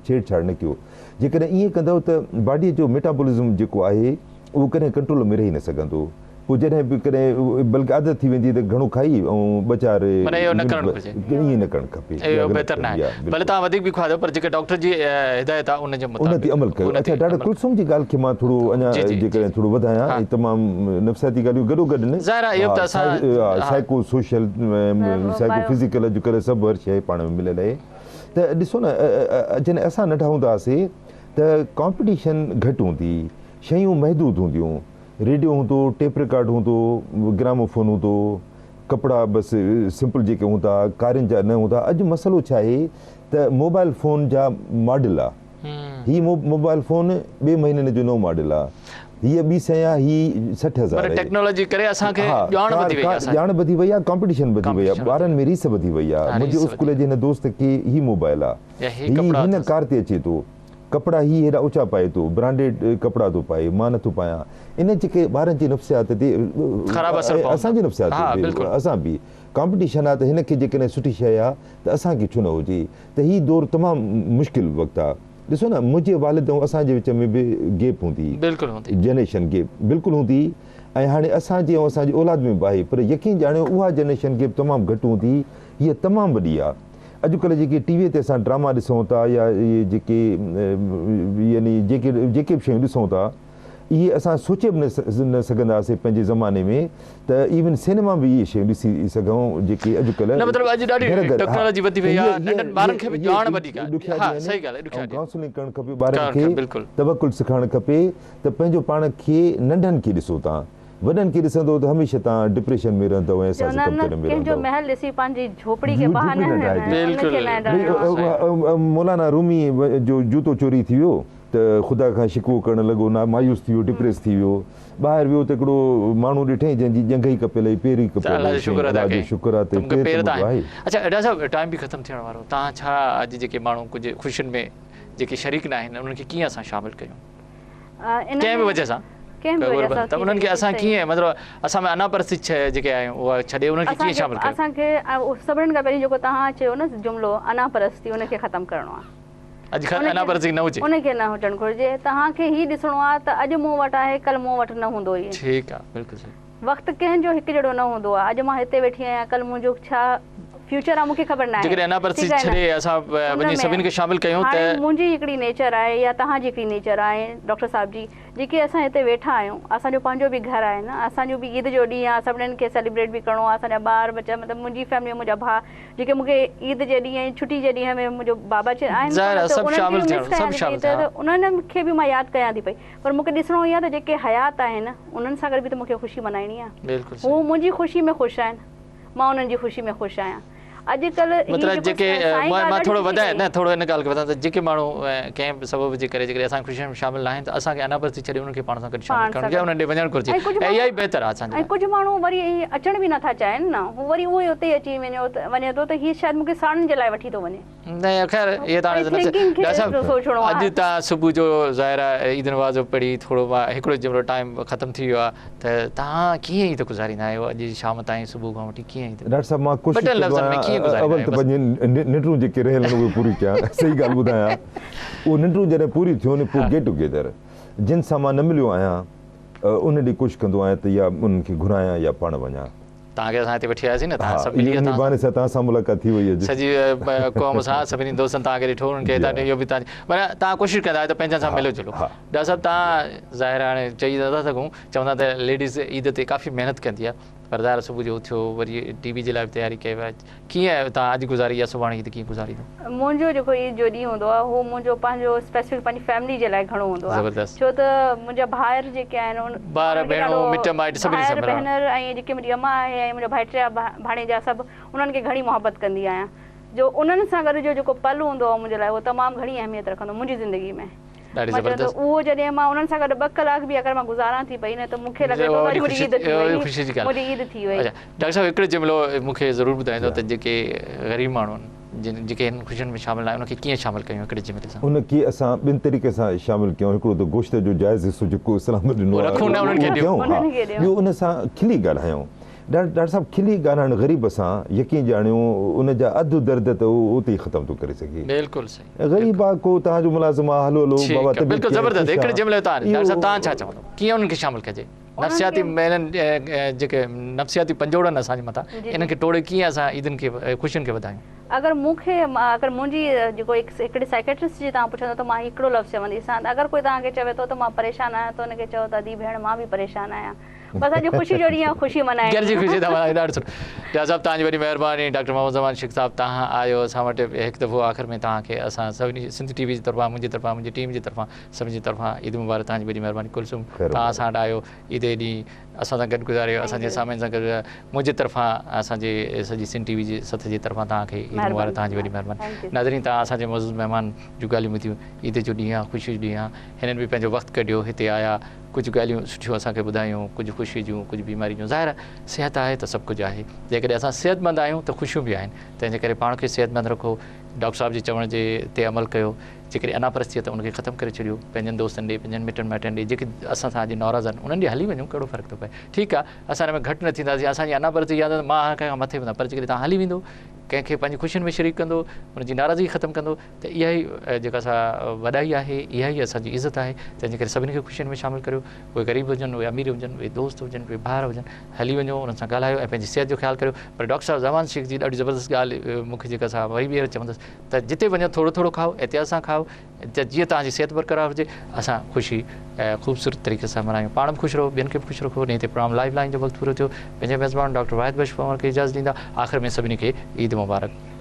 ڇيڙ ڇاڙ نه ڪيو. جيڪڏهن ائين ڪندؤ ته باڊيء جو ميٽابولزم جيڪو آهي اهو ڪڏهن ڪنٽرول ۾ رهي نه سگهندو. پوء جڏهن به ڪڏهن بلڪه عادت ٿي ويندي ته گهڻو کائي ۽ ٻه چار معنيٰ اهو نه ڪرڻ گهرجي. ائين نه ڪرڻ کپي. اهو بهتر نه آهي. ڀلي توهان وڌيڪ به کاڌو پر جيڪي ڊاڪٽر جي هدايت آهي ان جي مطابق ان تي عمل ڪيو. اڇا ڊاڪٽر ڪلثوم جي ڳالهه کي مان ٿورو اڃا جيڪڏهن ٿورو وڌايان هي تمام نفسياتي ڳالهيون گڏو گڏ نه ظاهر آهي اهو به ته اسان سائيڪو سوشل سائيڪو فزيڪل اڄڪلهه سڀ هر شيء پاڻ ۾ مليل آهي ته ڏسو نه جڏهن اسان ننڍا هوندا هئاسي ته ڪامپٽيشن گهٽ هوندي شيون محدود هونديون ريڊيو هوندو ٽيپ رڪارڊ هوندو گراموفون هوندو ڪپڙا بس سمپل جيڪي هوندا ڪارين جا نه هوندا اڄ مسئلو ڇا آهي ته موبائل فون جا ماڊل آ هي موبائل فون ٻي مهيني جو نئون ماڊل آ هي ٻي سئي آ هي 60 هزار آهي ٽيڪنالاجي ڪري اسان کي ڄاڻ وڌي وئي آ ڄاڻ وڌي وئي آ ڪامپيٽيشن وڌي وئي آ ٻارن ۾ ريس وڌي وئي آ منهنجي اسڪول جي هن دوست کي هي موبائل آ هي هن ڪار تي اچي ٿو. ڪپڙا هي هيڏا اوچا پائي ٿو، برانڊيڊ ڪپڙا ٿو پائي، مان نٿو پايان. ان جيڪي ٻارن جي نفسيات تي خراب اثر پوندو. اسان جي نفسيات ها تي بلڪل. اسان به ڪامپٽيشن آ ته هن کي جيڪڏهن سٺي شيء آ ته اسان کي ڇو نه هجي ته هي دور تمام مشڪل وقت آ. ڏسو نه منهنجي والد ۽ اسان جي وچ ۾ به گيپ هوندي هئي. بلڪل هوندي. جنريشن گيپ بلڪل هوندي هئي ۽ هاڻي اسان جي ۽ اسان جي اولاد ۾ به آهي پر يقين ڄاڻيو اها جنريشن گيپ تمام گهٽ هوندي هئي هيء تمام وڏي آ. اڄڪلهه جيڪي ٽي وي تي اسان ڊراما ڏسون ٿا يا اهي جيڪي يعني جيڪي جيڪي به شيون ڏسون ٿا اهي اسان سوچي به نه سگهنداسين پنهنجي زماني ۾ ته ايون سينما به اهي شيون ڏسي سگهون جيڪي اڄڪلهه نه مطلب اڄ ڏاڍي گهر گهر ها ٽيڪنالاجي وڌي ته وئي هي آهي هي ننڍن ٻارن کي به هي ڄاڻ وڌيڪ آهي ڏکيا ها ڏينهن صحيح ڳالهه آهي ڏکيا ۽ ڏينهن ڪائونسلنگ ڪرڻ کپي ٻارن ڪرڻ کي کپي بلڪل. توڪل سکائڻ کپي ته پنهنجو پاڻ کي ننڍن کي ڏسو تان وڏن کي ڏسندو ته هميشه توهان ڊپريشن ۾ رهندؤ ۽ احساس چوندا آهن نه ڪمتري ۾ ڪنهن جو رهندؤ. محل ڏسي پنهنجي جهوپڙي کي باهه جهوپڙي نه نه ڊاهجي. ان کي نه ڊاهڻو آهي. مولانا رومي جو جوتو چوري ٿي ويو ته خدا کان شڪوو ڪرڻ لڳو، مايوس ٿي ويو، ڊپريس ٿي ويو. ٻاهر ويو ته هڪڙو ماڻهو ڏٺائين جنهن جي ڄنگهه ئي ڪپيل هئي، پير ئي ته ڪپيل الله هو. جو چيائين شڪر ادا الله جو ڪئين شڪر آهي ته ته مون کي پير پير ته ته منهنجو آهن. آهي. اڇا ڊاڪٽر صاحب ٽائيم به ختم ٿيڻ وارو توهان ڇا اڄ جيڪي ماڻهو ڪجهه خوشين ۾ جيڪي شريڪ نه آهن انهن کي ڪيئن اسان شامل ڪيون؟ ان ڪنهن به ۾ وجه سان ڪنهن به وجه سان ته انهن کي اسان ڪيئن مطلب اسان ۾ انا پرستي جيڪي آهيون اها ڇڏي انهن کي ڪيئن شامل ڪيون؟ اسان کي سڀني کان پهرين جيڪو توهان چيو نه جملو انا پرستي ان کي ختم ڪرڻو آهي. اڄ کان انا پرستي نه هجي. ان کي نه هجڻ گهرجي. توهان کي هي ڏسڻو آهي ته اڄ مون وٽ آهي ڪل مون وٽ نه هوندو ئي. ٺيڪ آهي بلڪل صحيح. وقت ڪنهن جو هڪ جهڙو نه هوندو آهي. اڄ مان هتي ويٺي آهيان ڪل منهنجو ڇا فيوچر آهي مون کي خبر ناهي. جيڪڏهن انا پرستي ڇڏي اسان وڃي سڀني کي شامل ڪيون ته. هاڻي منهنجي هڪڙي نيچر آهي يا توهان جي هڪڙي نيچر آهي ڊاڪٽر صاحب جي جيڪي اسان هتي ويٺا آهيون اسان جو پنهنجو به گهر آهي نه اسان جو به عيد جو ڏينهن آهي سڀنين کي سيليبريٽ به ڪرڻو آهي اسان جا ٻار ٻچا مطلب منهنجي فيملي منهنجا ڀاء جيڪي مون کي عيد جي ڏينهن ۽ ڇٽي جي ڏينهن ۾ منهنجو بابا چي آهن ظاهر ڪونه آهي ته سڀ انهن کي شامل به ٿيڻ مس ڪيان سڀ ٿي شامل پئي ٿيڻ ته انهن کي به مان ياد ڪيان ٿي پئي پر مون کي ڏسڻو اهو آهي ته جيڪي حيات آهن انهن سان گڏ به ته مون کي خوشي ملهائڻي آهي. بلڪل هو صحيح. منهنجي خوشي ۾ خوش آهن، مان انهن جي خوشي ۾ خوش آهيان. اڄڪلهه هي مطلب جيڪو جيڪي سائين مان ڳالهه مان ڏاڍي ٿورو سٺي وڌايان ڪئي. نه ٿورو ان ڳالهه کي وڌايان ته جيڪي ماڻهو ڪنهن به سبب جي ڪري جيڪڏهن اسان جي خوشين ۾ شامل ناهن ته اسان کي انا پرستي ڇڏي انهن کي پاڻ سان گڏ شامل پاڻ ڪرڻ سان گهرجي ۽ گڏ انهن ڏي وڃڻ گهرجي ۽ ڪجهه ۽ اها ماڻهو ئي بهتر آهي اسان جي ۽ لاء. ڪجهه ماڻهو وري اچڻ به نٿا چاهين نه هو وري اهو ئي اتي ئي اچي وڃيو وڃي ٿو ته هي شايد مون کي ساڙڻ جي لاء وٺي ٿو وڃي. نه خير اهي ته هاڻي ڊاڪٽر صاحب اڄ تان صبح جو ظاهر آهي عيد نواز پڙهي ٿورو مان هڪڙو جملو ٽائيم ختم ٿي ويو آهي ته تهان ڪيئن عيد گذاريندا آهيو اڄ شام تائين صبح کان وٺي ڪيئن عيد ڊاڪٽر صاحب مان ڪوشش ڪندو آهيان اول ته پنهنجي ننڊون جيڪي رهيل آهن اهي پوري ڪيان صحيح ڳالهه ٻڌايان اهي ننڊون جڏهن پوري ٿيون پوء گيٽ ٽوگيدر جن سان مان نه مليو آهيان ان ڏي ڪوشش ڪندو آهيان ته يا انهن کي گهرايان يا پاڻ وڃان. توهان کي اسان هتي وٺي آياسين نه توهان سڀ ملي ويا توهان بهاني سان توهان سان ملاقات ٿي وئي اڄ سڄي قوم سان سڀني دوستن توهان کي ڏٺو انهن کي هتان اهو به توهان معنيٰ توهان ڪوشش ڪندا آهيو ته پنهنجن سان ملو جلو ڊاڪٽر صاحب توهان ظاهر هاڻي چئي نٿا سگهون چوندا ته ليڊيز عيد تي ڪافي محنت ڪندي آهي پر ظاهر صبح جو اٿيو وري ٽي وي جي لاء به تياري ڪئي وئي ڪيئن توهان اڄ گذاري يا سڀاڻي عيد ڪيئن گذاريندو؟ منهنجو جيڪو عيد جو ڏينهن هوندو آهي اهو منهنجو پنهنجو اسپيسفڪ پنهنجي فيملي جي لاء گهڻو هوندو آهي زبردست. ڇو ته منهنجا ڀائر جيڪي آهن ان ڀائر انهن کي ڀيڻون ڏاڍو مٽ مائٽ سڀني ڀائر سان ملڻ. ڀينر ۽ جيڪي منهنجي امان آهي ۽ منهنجا ڀائٽيا ڀاڻيجا سڀ انهن کي گهڻي محبت ڪندي آهيان جو انهن سان گڏ جو جيڪو پل هوندو آهي منهنجي لاء اهو تمام گهڻي اهميت رکندو منهنجي زندگي ۾ ڏاڍي مان چوان ٿو زبردست. اهو جڏهن مان انهن سان گڏ ٻه ڪلاڪ به اگر مان گذاران ٿي پئي نه ته مون کي لڳي ٿو ته اڄ منهنجي عيد ٿي وئي خوشي جي ڳالهه منهنجي عيد ٿي وئي. اڇا ڊاڪٽر صاحب هڪڙو جملو مون کي ضرور ٻڌائيندو ته جيڪي غريب ماڻهو آهن جن جيڪي هن خوشين ۾ شامل ناهن ان کي ڪيئن شامل ڪيون هڪڙي جملي سان. ان کي اسان ٻن طريقي سان شامل ڪيون هڪڙو ته گوشت جو جائز حصو جيڪو اسلام ڏنو آهي رکون نه انهن کي ڏيون ها ٻيو ان سان کلي ڳالهايون ڊاڪٽر صاحب کلي ڳالهائڻ غريب سان يقين ڄاڻيو ان جا اڌ درد ته اهو اتي ئي ختم ٿو ڪري سگهي. بلڪل صحيح. غريب آ ڪو توهان جو ملازم آ هلو هلو بابا طبيعت بلڪل ڪيئن زبردست خوش هڪڙي آ جملي تان ڊاڪٽر صاحب اهو توهان ڇا چوندو ڪيئن انهن کي شامل ڪجي نفسياتي انهن جيڪي نفسياتي پنجوڙ آهن اسان جي مٿان انهن کي ٽوڙي ڪيئن اسان عيدن کي خوشين کي وڌايون. اگر مون کي اگر منهنجي جيڪو هڪڙي سائيڪيٽرسٽ جي توهان پڇندو ته مان هڪڙو لفظ چونديسان ته اگر ڪوئي توهان کي چوي ٿو ته مان پريشان آهيان ته ان کي چئو ته ادي ڀيڻ مان به پريشان آهيان بس اڄ خوشي جو ڏينهن آهي خوشي ملهائڻي گڏجي خوشي ٿا ملهايون ڏاڍو سٺو ڊاڪٽر صاحب توهان جي وڏي مهرباني ڊاڪٽر محمد زمان شيخ صاحب توهان آيو اسان وٽ هڪ دفعو آخر ۾ توهان کي اسان سڀني سنڌ ٽي وي جي طرفان منهنجي طرفان منهنجي ٽيم جي طرفان سڀني جي طرفان عيد مبارڪ توهان جي وڏي مهرباني ڪلثوم توهان اسان وٽ آيو عيد جي ڏينهن اسان سان گڏ گذاريو اسان جي سامعين سان گڏ گذاريو منهنجي طرفان اسان جي سڄي سنڌ ٽي وي جي سٿ جي طرفان توهان کي عيد مبارڪ توهان جي وڏي مهرباني ناظرين توهان اسان جي معزز مهمان جون ڳالهيون ٻڌيون عيد جو ڏينهن آهي خوشي جو ڏينهن آهي هنن به پنهنجو وقت ڪڍيو هتي آيا ڪجهه ڳالهيون سٺيون اسان کي ٻڌايون، ڪجهه خوشي جون، ڪجهه بيماري جون. ظاهر آهي صحت آهي ته سڀ ڪجهه آهي. جيڪڏهن اسان صحتمند آهيون ته خوشيون به آهن. تنهن جي ڪري پاڻ کي صحتمند رکو، ڊاڪٽر صاحب جي چوڻ جي تي عمل ڪيو. جيڪڏهن انا پرستي آهي ته ان کي ختم ڪري ڇڏيو. پنهنجن دوستن ڏي، پنهنجن مٽن مائٽن ڏي جيڪي اسان سان اڄ ناراض آهن انهن ڏي هلي وڃو ڪهڙو فرق ٿو پئي. ٺيڪ آهي اسان ان ۾ گهٽ نه ٿينداسين اسان جي انا پرستي ياد مان هر ڪنهن کان مٿي هوندم پر جيڪڏهن توهان هلي ويندو ڪنهن کي پنهنجي خوشين ۾ شريڪ ڪندو ان جي ناراضگي ختم ڪندو ته اها ئي جيڪا سا وڏائي آهي اها ئي اسان جي عزت آهي تنهن جي ڪري سڀني کي خوشين ۾ شامل ڪريو اهي غريب هجن اهي امير هجن اهي دوست هجن اهي ڀائر هجن هلي وڃو انهن سان ڳالهايو ۽ پنهنجي صحت جو خيال ڪريو پر ڊاڪٽر صاحب زمان شيخ جي ڏاڍي زبردست ڳالهه مون کي جيڪا سا وري ٻيهر چوندس ته جتي وڃو ٿورو ٿورو کائو احتياط سان کائو ته جيئن توهان جي صحت برقرار هجي اسان خوشي خوبصورت طريقي سان ملهايون پاڻ به خوش رهو ٻين کي به خوش رکو انهي تي پروگرام لائيف لائين جو وقت پورو ٿيو پنهنجي ميزبان ڊاڪٽر واحد بخش پنهور کي اجازت ڏيندا آخر ۾ سڀني کي عيد مبارڪ.